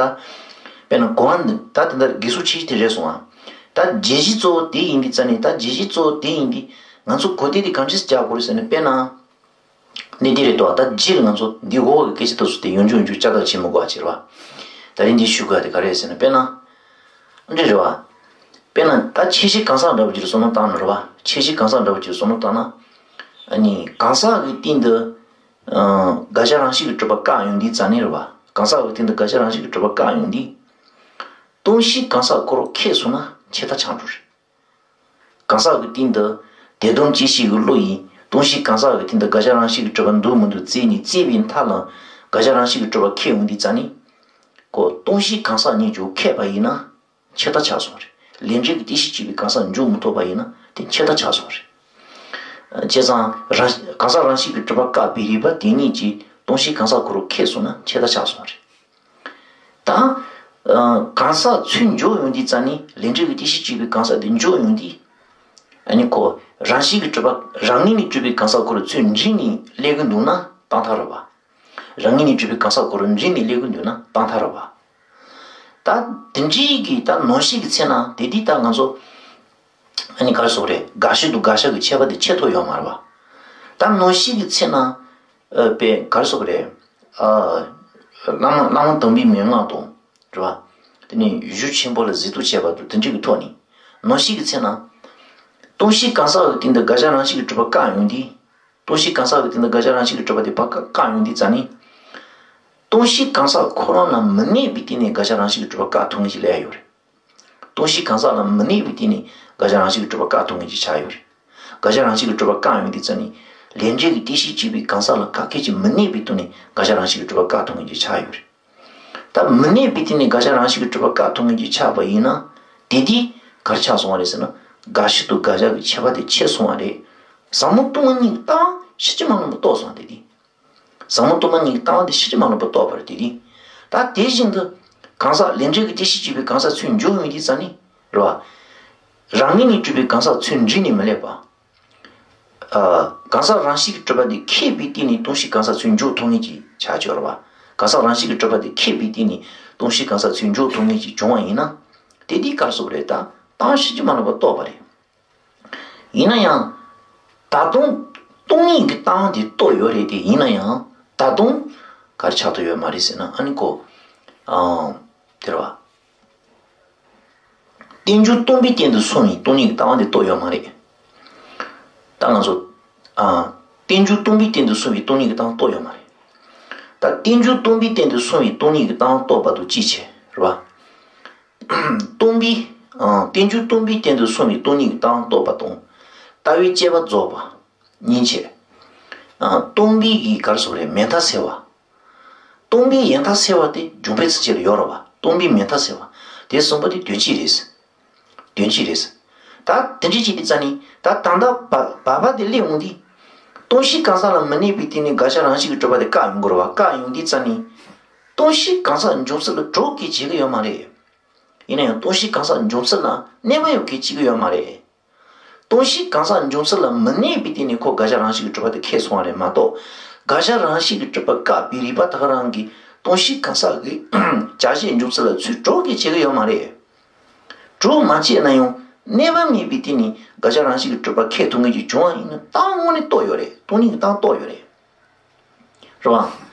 དཔེར་ན་གོ་བ་འདི་ད་དེ་འདྲ་དགེ་སུ་ཆེ་དེ་རེད་སོང་ཨ། ད་བརྗོད་གཞི་གཙོ་བོ་དེ་ཡིན་དུས་ཙ་ནི་ད་བརྗོད་གཞི་གཙོ་བོ་དེ་ཡིན་དུས་ང་ཚོ་གོ་བདེ་དེ་གང་ཅི་རྒྱག་དགོས་རེད་ཟེར་ན་དཔེར་ན། གནད་དེ་རེད་དོ་ད་རྗེས་ལ་ང་ཚོ་འདི་འོག་གི་སྐད་ཆ་དེ་ཚོ་དེ་ཡོང་རྒྱུ་ཡོང་རྒྱུ་ལྕགས་ཐག་ཆེན་མོ་དགོས་ཨ་ཅེ་རེད་བ། ད་རིང་འདི་ཞུ་དགོས་ཨ་དེ་ག་རེ་རེད་ཟེར་ན་དཔེར་ན། འདི་རེད་བ། དཔེར་ན་ད་ཁྱད་གཞི་གང་ཟག་འདྲ་བོ་ཅིག་ལ་བསམ་བློ་བཏང་ན་རེད་བ། ཁྱད་གཞི་གང་ཟག་འདྲ་བོ་ཅིག་ལ་བསམ་བློ་བཏང་ན། ཨ་ནི་གང་ཟག་གི་སྟེང་དུ། ཨ། དགག་བྱ་རང་བཞིན་གྱིས་གྲུབ་པ་བཀག་ཡོང་དུས་ཙ་ནི་རེད་བ། གང་ཟག་གི་སྟེང་དུ་དགག་བྱ་རང་བཞིན་གྱིས་གྲུབ་པ་བཀག་ཡོང་དུས། སྟོང་གཞི་གང་ཟག་ཁོ་རང་ཁེགས་སོང་ན་ཆད་ལྟ་ཆགས་འགྲོ་རེད། གང་ཟག་གི་སྟེང་དུ། དེ་དོན་ཅི་ཞིག་གི་བློ་ཡིས་སྟོང་གཞི་གང་ཟག་གི་སྟེང་དུ་དགག་བྱ་རང་བཞིན་གྱིས་གྲུབ་པ་འདུག་མི་འདུག་བཙལ་ནས་བཙལ་བའི་མཐའ་ལ་དགག་བྱ་རང་བཞིན་གྱིས་གྲུབ་པ་ཁེགས་ཡོང་དུས་ཙ་ནི། ཁོ་སྟོང་གཞི་གང་ཟག་གཉིས་ཀྱང་ཁེགས་པ་ཡིན་ན་ཆད་ལྟ་ཆགས་སོང་རེད། ལས་འབྲས་ཀྱི་རྟེན་གཞི་གཅིག་པའི་གང་ཟག་འཇོག་མི་ཐུབ་པ་ཡིན་ན་དེ་ཆད་ལྟ་ཆགས་སོང་རེད། བྱས་ཙང་རང་གང་ཟག་རང་བཞིན་གྱིས་གྲུབ་པ་བཀག་པའི་རིགས་པ་དེ་ཉིད་ཀྱིས་སྟོང་གཞི་གང་ཟག་ཁོ་རང་ཁེགས་སོང་ན་ཆད་ལྟ་ཆགས་སོང་རེད། ད། ཨ། གང་ཟག་ཚུར་འཇོག་ཡོང་དུས་ཙ་ནི་ལས་འབྲས་ཀྱི་རྟེན་གཞི་གཅིག་པའི་གང་ཟག་དེ་འཇོག་ཡོང་དུས། ཨ་ནི་ཁོ་རང་བཞིན་གྱིས་གྲུབ་པ་རང་ངོས་ནས་གྲུབ་པའི་གང་ཟག་ཁོ་རང་ཚུར་འདྲེས་ནས་སླེབས་ཀྱི་འདུག་ན་གཏན་ཐག་རེད་བ། རང་ངོས་ནས་གྲུབ་པའི་གང་ཟག་ཁོ་རང་འདྲེས་ནས་སླེབས་ཀྱི་འདུག་ན་གཏན་ཐག་རེད་བ། ད་དེ་འདྲའི་གི་ད་ནང་བཞིན་གྱི་ཚེ་ན་དེ་དུས་ད་ང་ཚོ་ཨ་ནི་ག་རེ་ཟེར་དགོས་རེད། དགག་གཞི་དང་དགག་བྱ་གི་ཁྱད་པར་དེ་ཕྱེ་ཐུབ་ཡོད་མ་རེད་བ། ད་ནང་བཞིན་གྱི་ཚེ་ན། ཨ། དཔེ་ག་རེ་ཟེར་དགོས་རེད། ཨ། བླ་མ་བླ་མ་དམ་པའི་མན་ངག་དང་། རེད་བ། དེ་ནས་གཞུང་ཆེན་པོ་ལ་གཟིགས་རྟོག་བྱས་པ་དང་དེ་འདྲ་གི་ཐོག་ནས། ནང་བཞིན་གྱི་ཚེ་ན། སྟོང་གཞི་གང་ཟག་གི་སྟེང་དུ་དགག་བྱ་རང་བཞིན་གྱིས་གྲུབ་པ་བཀག་ཡོང་དུས། སྟོང་གཞི་གང་ཟག་གི་སྟེང་དུ་དགག་བྱ་རང་བཞིན་གྱིས་གྲུབ་པ་དེ་བཀག་བཀག་ཡོང་དུས་ཙ་ནི། སྟོང་གཞི་གང་ཟག་ཁོ་རང་ལ་མི་གནས་པའི་སྟེང་ནས་དགག་བྱ་རང་བཞིན་གྱིས་གྲུབ་པ་བཀག་ཐུབ་མཁན་ཞིག་སླེབས་ཡོད་རེད། སྟོང་གཞི་གང་ཟག་ལ་མི་གནས་པའི་སྟེང་ནས་དགག་བྱ་རང་བཞིན་གྱིས་གྲུབ་པ་བཀག་ཐུབ་མཁན་ཅིག་ཆགས་ཡོད་རེད། དགག་བྱ་རང་བཞིན་གྱིས་གྲུབ་པ་བཀག་ཡོང་དུས་ཙ་ནས། ལས་འབྲས་ཀྱི་རྟེན་གཞི་གཅིག་པའི་གང་ཟག་ལ་བཀག་ཁྱད་ཀྱིས་མི་གནས་པའི་ཐོག་ནས་དགག་བྱ་རང་བཞིན་གྱིས་གྲུབ་པ་བཀག་ཐུབ་མཁན་ཅིག་ཆགས་ཡོད་རེད། ད་མི་གནས་པའི་སྟེང་ནས་དགག་བྱ་རང་བཞིན་གྱིས་གྲུབ་པ་བཀག་ཐུབ་མཁན་ཅིག་ཆགས་པ་ཡིན་ན། དེ་དུས་ག་རེ་ཆགས་སོང་བ་རེད་ཟེར་ན། དགག་གཞི་དང་དགག་བྱ་གི་ཁྱད་པར་དེ་ཕྱེ་སོང་བ་རེད། ཟབ་མོ་སྟོང་པ་ཉིད་ཀྱི་ལྟ་བ་ཕྱིན་ཅི་མ་ལོག་པར་རྟོགས་སོང་བ་དེ་དུས། ཟབ་མོ་སྟོང་པ་ཉིད་ཀྱི་ལྟ་བ་འདི་ཕྱིན་ཅི་མ་ལོག་པར་རྟོགས་པ་རེད་དེ་དུས། ད་དེ་བཞིན་དུ། གང་ཟག་ལས་འབྲས་ཀྱི་རྟེན་གཞི་གཅིག་པའི་གང་ཟག་ཚུར་འཇོག་ཡོང་དུས་ཙ་ནས། རེད་བ། རང་ངོས་ནས་གྲུབ་པའི་གང་ཟག་ཚུར་འདྲེས་ནས་མི་སླེབས་པ། ཨ། གང་ཟག་རང་བཞིན་གྱིས་གྲུབ་པ་འདི་ཁེགས་པའི་སྟེང་ནས་སྟོང་གཞི་གང་ཟག་ཚུར་འཇོག་ཐུབ་མཁན་ཅིག་ཆགས་ཀྱི་ཡོད་རེད་བ། གང་ཟག་རང་བཞིན་གྱིས་གྲུབ་པ་འདི་ཁེགས་པའི་སྟེང་ནས་སྟོང་གཞི་གང་ཟག་ཚུར་འཇོག་ཐུབ་མཁན་ཅིག་བྱུང་བ་ཡིན་ན། དེ་དུས་ག་རེ་ཟེར་དགོས་རེད། ད་ལྟ་བ་ཕྱིན་ཅི་མ་ལོག་པར་རྟོགས་པ་རེད། ཡིན་ན་ཡང་། ད་དུང་སྟོང་ཉིད་ཀྱི་ལྟ་བ་འདི་རྟོགས་ཡོད་རེད་དེ། ཡིན་ན་ཡང་ད་དུང་ག་རེ་ཆགས་ཐུབ་ཡོད་མ་རེད་ཟེར་ན། ཨ་ནི་ཁོ། ཨང་། དེ་རེད་བ། རྟེན་འབྱུང་སྟོང་པའི་སྟེང་དུ་སོང་བའི་སྟོང་ཉིད་ཀྱི་ལྟ་བ་འདི་རྟོགས་ཡོད་མ་རེད། ད་ང་ཚོ། ཨ། རྟེན་འབྱུང་སྟོང་པའི་སྟེང་དུ་སོང་བའི་སྟོང་ཉིད་ཀྱི་ལྟ་བ་རྟོགས་ཡོད་མ་རེད། ད་རྟེན་འབྱུང་སྟོང་པའི་སྟེང་དུ་སོང་བའི་སྟོང་ཉིད་ཀྱི་ལྟ་བ་རྟོགས་པ་དང་གཅིག་བྱས། རེད་བ། སྟོང་པའི། ཨ། རྟེན་འབྱུང་སྟོང་པའི་སྟེང་དུ་སོང་བའི་སྟོང་ཉིད་ཀྱི་ལྟ་བ་རྟོགས་པ་དང་། ལྟ་བའི་དཔྱད་པ་རྫོགས་པ། གཉིས་བྱས། ཨ། སྟོང་པའི་གི་ག་རེ་ཟེར་དགོས་རེད། མེད་མཐའ་སེལ་བ། སྟོང་པའི་ཡང་མཐའ་སེལ་བ་དེ་འབྱུང་པོའི་ཚིག་གཅིག་ལ་ཡོད་རེད་བ། སྟོང་པའི་མེད་མཐའ་སེལ་བ། དེ་གསུམ་པོ་དེ་དོན་གཅིག་རེད། དོན་གཅིག་རེད། ད་དེ་འདྲ་བྱས་དུས་ཙ་ནས། ད་ད་ལྟ་བ་བ་བ་དེ་སླེབས་འོང་དུས། སྟོང་གཞི་གང་ཟག་ལ་མི་གནས་པའི་སྟེང་ནས་དགག་བྱ་རང་བཞིན་གྱིས་གྲུབ་པ་དེ་བཀག་ཡོང་གི་རེད་བ། བཀག་ཡོང་དུས་ཙ་ནས། སྟོང་གཞི་གང་ཟག་འབྱུང་ཚུལ་ལ་གྲུབ་གི་བྱེད་ཀྱི་ཡོད་མ་རེད། ཡིན་ན་ཡང་སྟོང་གཞི་གང་ཟག་འབྱུང་ཚུལ་ལ་གནས་པ་ཡོད་གི་བྱེད་ཀྱི་ཡོད་མ་རེད། སྟོང་གཞི་གང་ཟག་འབྱུང་ཚུལ་ལ་མི་གནས་པའི་སྟེང་ནས་ཁོ་དགག་བྱ་རང་བཞིན་གྱིས་གྲུབ་པ་དེ་ཁེགས་སོང་བ་རེད་མ་གཏོགས། དགག་བྱ་རང་བཞིན་གྱིས་གྲུབ་པ་བཀག་པའི་རིགས་པ་ད་ག་རང་གིས་སྟོང་གཞི་གང་ཟག་གི་བྱ་བྱེད་འབྱུང་ཚུལ་ལ་ཚུར་གྲུབ་གི་བྱེད་ཀྱི་ཡོད་མ་རེད། གྲུབ་མ་བྱས་ན་ཡང་གནས་པ་མེད་པའི་སྟེང་ནས་དགག་བྱ་རང་བཞིན་གྱིས་གྲུབ་པ་ཁེགས་ཐུབ་མཁན་ཅིག་བྱུང་བ་ཡིན་ན། ད་དངོས་གནས་རྟོགས་ཡོད་རེད། སྟོང་ཉིད་ཀྱི་ལྟ་བ་རྟོགས་ཡོད་རེད། རེད་བ།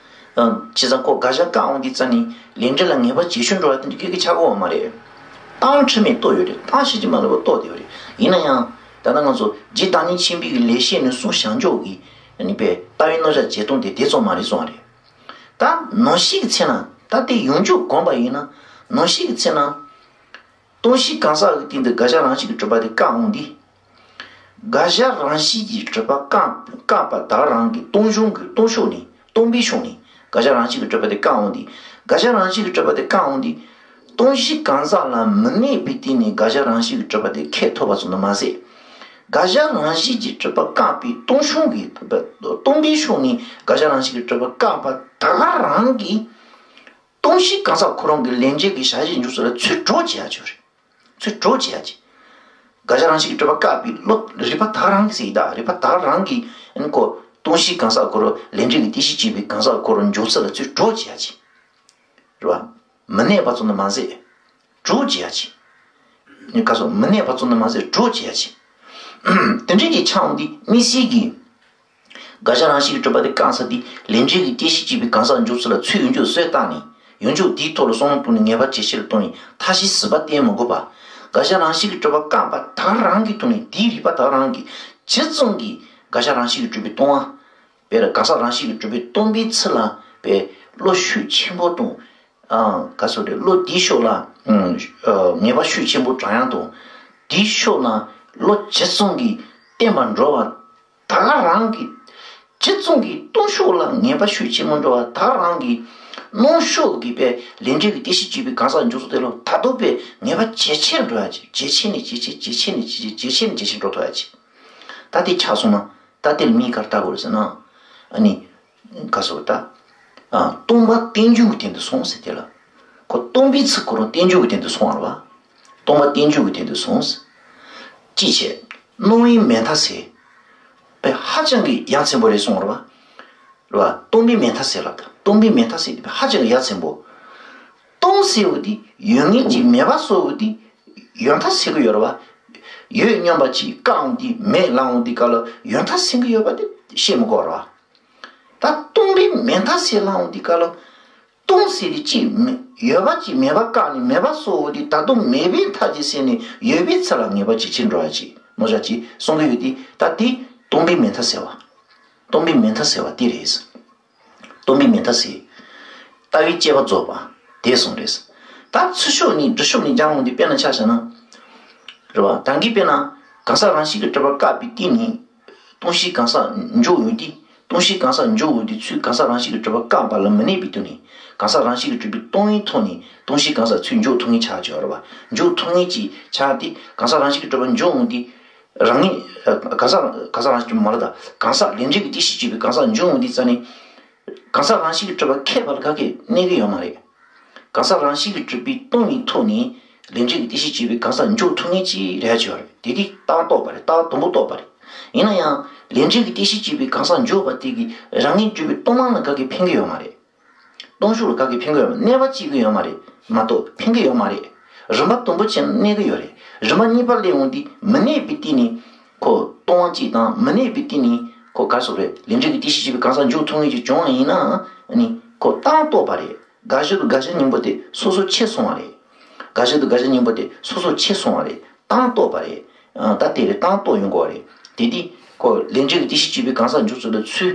ཨ། བྱས་ཙང་ཁོ་དགག་བྱ་བཀག་འོང་དུས་ཙ་ནས་ལས་འབྲས་ལ་ངེས་པ་ཇེ་ཆུང་འགྲོ་བ་དེ་འདྲ་སྐད་ཆ་གོ་བ་མ་རེད། ལྟ་བ་འཁྲུལ་མེད་རྟོགས་ཡོད་རེད། ལྟ་བ་ཕྱིན་ཅི་མ་ལོག་པར་རྟོགས་བསྡད་ཡོད་རེད། ཡིན་ན་ཡང་། ད་ལྟ་ང་ཚོ་རྗེ་བདག་ཉིད་ཆེན་པོའི་གི་ལེགས་བཤད་ནུས་གསུམ་བྱང་ཆུབ་ཀྱི་ནི་པའི་ལྟ་བའི་རྣམ་གཞག་བྱེད་སྟངས་དེ་དེ་ཙམ་མ་རེད་གསུངས་པ་རེད། ད་ནང་བཞིན་གྱི་ཚེ་ན། ད་དེ་ཡོངས་གྲུབ་བསྒོམས་པ་ཡིན་ན། ནང་བཞིན་གྱི་ཚེ་ན། སྟོང་གཞི་གང་ཟག་གི་སྟེང་དུ་དགག་བྱ་རང་བཞིན་གྱིས་གྲུབ་པ་དེ་བཀག་འོང་དུས། དགག་བྱ་རང་བཞིན་གྱིས་གྲུབ་པ་བཀག་བཀག་པ་དག་རང་གི་སྟོང་གཞུང་གི་སྟོང་ཕྱོགས་ནས། སྟོང་པའི་ཕྱོགས་ནས་དགག་བྱ་རང་བཞིན་གྱིས་གྲུབ་པ་དེ་བཀག་འོང་དུས། དགག་བྱ་རང་བཞིན་གྱིས་གྲུབ་པ་དེ་བཀག་འོང་དུས། སྟོང་གཞི་གང་ཟག་ལ་མི་གནས་པའི་སྟེང་ནས་དགག་བྱ་རང་བཞིན་གྱིས་གྲུབ་པ་དེ་ཁེགས་ཐུབ་པ་ཙམ་དུ་མ་ཟད། དགག་བྱ་རང་བཞིན་གྱིས་གྲུབ་པ་བཀག་པའི་སྟོང་གཞུང་གི། སྟོང་པའི་ཕྱོགས་ནས་དགག་བྱ་རང་བཞིན་གྱིས་གྲུབ་པ་བཀག་པ་དག་རང་གིས། སྟོང་གཞི་གང་ཟག་ཁོ་རང་གི་ལས་འབྲས་ཀྱི་བྱ་བྱེད་འབྱུང་ཚུལ་ལ་ཚུར་གྲུབ་བྱེད་ཡ་ཅིག་ཡོད་རེད། ཚུར་གྲུབ་བྱེད་ཡ་ཅིག་དགག་བྱ་རང་བཞིན་གྱིས་གྲུབ་པ་བཀག་པའི་བློ། རིགས་པ་དག་རང་གིས་ཟེར་ཡི་ད། རིགས་པ་དག་རང་གིས་ཨ་ནི་ཁོ་སྟོང་གཞི་གང་ཟག་ཁོ་རང་ལས་འབྲས་ཀྱི་རྟེན་གཞི་བྱེད་པའི་གང་ཟག་ཁོ་རང་འབྱུང་ཚུལ་ལ་ཚུར་གྲུབ་བྱེད་ཡ་ཅིག་རེད་བ། མི་གནས་པ་ཙམ་དུ་མ་ཟད་གྲུབ་བྱེད་ཡ་ཅིག་ཨ་ནི་ཁ་སོ་མི་གནས་པ་ཙམ་དུ་མ་ཟད་གྲུབ་བྱེད་ཡ་ཅིག་དེ་འདྲའི་གི་ཆ་འོང་དུས་དམིགས་བསལ་གྱིས། དགག་བྱ་རང་བཞིན་གྱིས་གྲུབ་པ་དེ་བཀག་ས་དེ་ལས་འབྲས་ཀྱི་རྟེན་གཞི་བྱེད་པའི་གང་ཟག་འབྱུང་ཚུལ་ལ་ཚུར་ཡོངས་གྲུབ་སུས་བཏགས་ནས། ཡོངས་གྲུབ་དེའི་ཐོག་ལ་བསམ་བློ་བཏང་ནས་ངེས་པ་ཇེ་ཆེར་བཏང་ནས་མཐའ་བཞིའི་ཟིལ་པ་གཏད་མི་དགོས་པ། དགག་བྱ་རང་བཞིན་གྱིས་གྲུབ་པ་བཀག་པ་དག་རང་གི་ཐོག་ནས་དེའི་རིགས་པ་དག་རང་གིས་ཇི་ཙམ་གྱིས་དགག་བྱ་རང་བཞིན་གྱིས་གྲུབ་པའི་སྟོང་པ། དཔེར་གང་ཟག་རང་བཞིན་གྱིས་གྲུབ་པའི་སྟོང་པའི་ཚུལ་ལ་དཔེ་བློ་ཤུགས་ཆེན་པོ་དང་། ཨ། ག་སོ་རེད། བློ་དེའི་ཕྱོགས་ལ། ཨ། ངེས་པ་ཤུགས་ཆེན་པོ་དྲངས་ཡག་དང་། དེའི་ཕྱོགས་ལ་བློ་ཇི་ཙམ་གྱིས་བརྟན་པར་འགྲོ་བ་དག་རང་གིས། ཇི་ཙམ་གྱིས་སྟོང་ཕྱོགས་ལ་ངེས་པ་ཤུགས་ཆེན་པོ་འགྲོ་བ་དག་རང་གིས། སྣང་ཕྱོགས་ཀྱི་དཔེ་ལས་འབྲས་ཀྱི་རྟེན་གཞི་བྱེད་པའི་གང་ཟག་འབྱུང་ཚུལ་དེ་ལ་ད་དུང་དཔེ་ངེས་པ་ཇེ་ཆེར་འགྲོ་ཡ་ཅིག་ཇེ་ཆེ་ནས་ཇེ་ཆེ། ཇེ་ཆེ་ནས་ཇེ་ཆེ། ཇེ་ཆེ་ནས་ཇེ་ཆེར་འགྲོ་ཐུབ་ཡ་ཅིག་ད་དེ་ཆགས་སོང་ན། ད་དེ་ལ་མིས་ག་རེ་ལྟ་དགོས་རེད་ཟེར་ན། ཨ་ནི། ག་སོ་ད། ཨ། སྟོང་པ་རྟེན་འབྱུང་གི་སྟེང་དུ་སོང་ཟེར་དེ་ལ། ཁོ་སྟོང་པའི་ཚིག་ཁོ་རང་རྟེན་འབྱུང་གི་སྟེང་དུ་སོང་བ་རེད་བ། སྟོང་པ་རྟེན་འབྱུང་གི་སྟེང་དུ་སོང་ཟེར། ཅི་བྱེད། སྣང་བའི་མེད་མཐའ་སེལ། དཔེ་ཧ་ཅང་གི་ཡ་མཚན་པོ་རེད་གསུངས་པ་རེད་བ། རེད་བ། སྟོང་པའི་མེད་མཐའ་སེལ་ལབ་ད། སྟོང་པའི་མེད་མཐའ་སེལ་དེ་དཔེ་ཧ་ཅང་གི་ཡ་མཚན་པོ། སྟོང་ཟེར་བ་དེ་ཡོད་ངེས་ཀྱི་མེད་པ་སོགས་པ་དེ་ཡོད་མཐའ་སེལ་གི་ཡོད་རེད་བ། ཡོད་སྙམ་པ་ཅིག་བཀག་འོང་དུས་མེད་ལབ་འོང་དུས་སྐབས་ལ་ཡོད་མཐའ་སེལ་གི་ཡོད་པ་དེ་བཤད་མི་དགོས་རེད་བ། ད་སྟོང་པའི་མེད་མཐའ་སེལ་ལབ་འོང་དུས་སྐབས་ལ། སྟོང་ཟེར་དེ་ཅིག་མེད། ཡོད་པ་ཅིག་མེད་པ་བཀག་ནས་མེད་པ་སོགས་དེ་ད་དུང་མེད་པའི་མཐའ་ཅིག་སེལ་ནས་ཡོད་པའི་ཚུལ་ལ་ངེས་པ་ཇེ་ཆེར་འགྲོ་ཡ་ཅིག་མོ་ཞག་ཅིག་གསུང་གི་ཡོད་དེ། ད་དེ་སྟོང་པའི་མེད་མཐའ་སེལ་བ། སྟོང་པའི་མེད་མཐའ་སེལ་བ་དེ་རེད། སྟོང་པའི་མེད་མཐའ་སེལ། ལྟ་བའི་དཔྱད་པ་རྫོགས་པ་དེ་གསུངས་རེད། ད་ཚུར་ཕྱོགས་ནས་སྒྲུབ་ཕྱོགས་ནས་སྦྱར་འོང་དུས་དཔེར་ན་ཆ་བཞག་ན། རེད་བ། ད་གིན་དཔེར་ན་གང་ཟག་རང་བཞིན་གྱིས་གྲུབ་པ་བཀག་པའི་སྟེང་ནས་སྟོང་གཞི་གང་ཟག་འཇོག་ཡོང་དུས། སྟོང་གཞི་གང་ཟག་འཇོག་ཡོང་དུས་ཚུལ་གང་ཟག་རང་བཞིན་གྱིས་གྲུབ་པ་བཀག་པ་ལ་མི་གནས་པའི་དོན་ནི། གང་ཟག་རང་བཞིན་གྱིས་གྲུབ་པའི་སྟོང་པའི་ཐོག་ནས་སྟོང་གཞི་གང་ཟག་ཚུལ་འཇོག་ཐུབ་ངེས་ཆགས་ཀྱི་ཡོད་རེད་བ། འཇོག་ཐུབ་ངེས་ཀྱི་ཆགས་ཏེ་གང་ཟག་རང་བཞིན་གྱིས་གྲུབ་པ་འཇོག་ཡོང་དུས། རང་ངེས། གང་ཟག་གང་ཟག་རང་བཞིན་གྱིས་མ་ལ་ད་གང་ཟག་ལས་འབྲས་ཀྱི་རྟེན་གཞི་བྱས་པའི་གང་ཟག་འཇོག་ཡོང་དུས་ཙ་ནི། གང་ཟག་རང་བཞིན་གྱིས་གྲུབ་པ་ཁེགས་པ་ལ་ག་གེ་གནས་ཀྱི་ཡོད་མ་རེད། གང་ཟག་རང་བཞིན་གྱིས་གྲུབ་པའི་སྟོང་ཉིད་ཐོག་ནས་ལས་འབྲས་ཀྱི་རྟེན་གཞི་བྱས་པའི་གང་ཟག་འཇོག་ཐུབ་ངེས་ཅིག་རེད་ཆེ་བ་རེད། དེ་དེ་རྟགས་རྟོགས་པ་རེད། རྟགས་དང་པོ་རྟོགས་པ་རེད། ཡིན་ན་ཡང་ལས་འབྲས་ཀྱི་རྟེན་གཞི་བྱས་པའི་གང་ཟག་འཇོག་པ་དེ་གིས་རང་ངེས་གྲུབ་པའི་སྟོང་པ་ལ་ག་གེ་ཕན་གྱི་ཡོད་མ་རེད། སྟོང་ཤུགས་ལ་ག་གེ་ཕན་གྱི་ཡོད་མ་རེད། གནས་པ་སྐྱེ་གི་ཡོད་མ་རེད་མ་གཏོགས་ཕན་གྱི་ཡོད་མ་རེད། རིམ་པ་དང་པོ་བྱས་ན་གནས་ཀྱི་ཡོད་རེད། རིམ་པ་གཉིས་པ་སླེབས་འོང་དུས་མི་གནས་པའི་སྟེང་ནས་ཁོ་སྟོང་པ་གཅིག་དང་མི་གནས་པའི་སྟེང་ནས་ཁོ་ག་སོགས་རེད། ལས་འབྲས་ཀྱི་རྟེན་གཞི་བྱས་པའི་གང་ཟག་འཇོག་ཐུབ་ངེས་ཀྱི་བྱུང་བ་ཡིན་ན་ནི་ཁོ་རྟགས་རྟོགས་པ་རེད། དགག་གཞི་དང་དགག་བྱ་གཉིས་པོ་དེ་སོ་སོ་ཕྱེ་སོང་བ་རེད། དགག་གཞི་དང་དགག་བྱ་གཉིས་པོ་དེ་སོ་སོ་ཕྱེ་སོང་བ་རེད། རྟགས་རྟོགས་པ་རེད། ཨ། ད་དེ་རེད། རྟགས་རྟོགས་ཡོང་དགོས་པ་རེད། དེ་དུས་ཁོ་ལས་འབྲས་ཀྱི་རྟེན་གཞི་བྱས་པའི་གང་ཟག་འཇོག་ཚུལ་ལ་ཚུལ་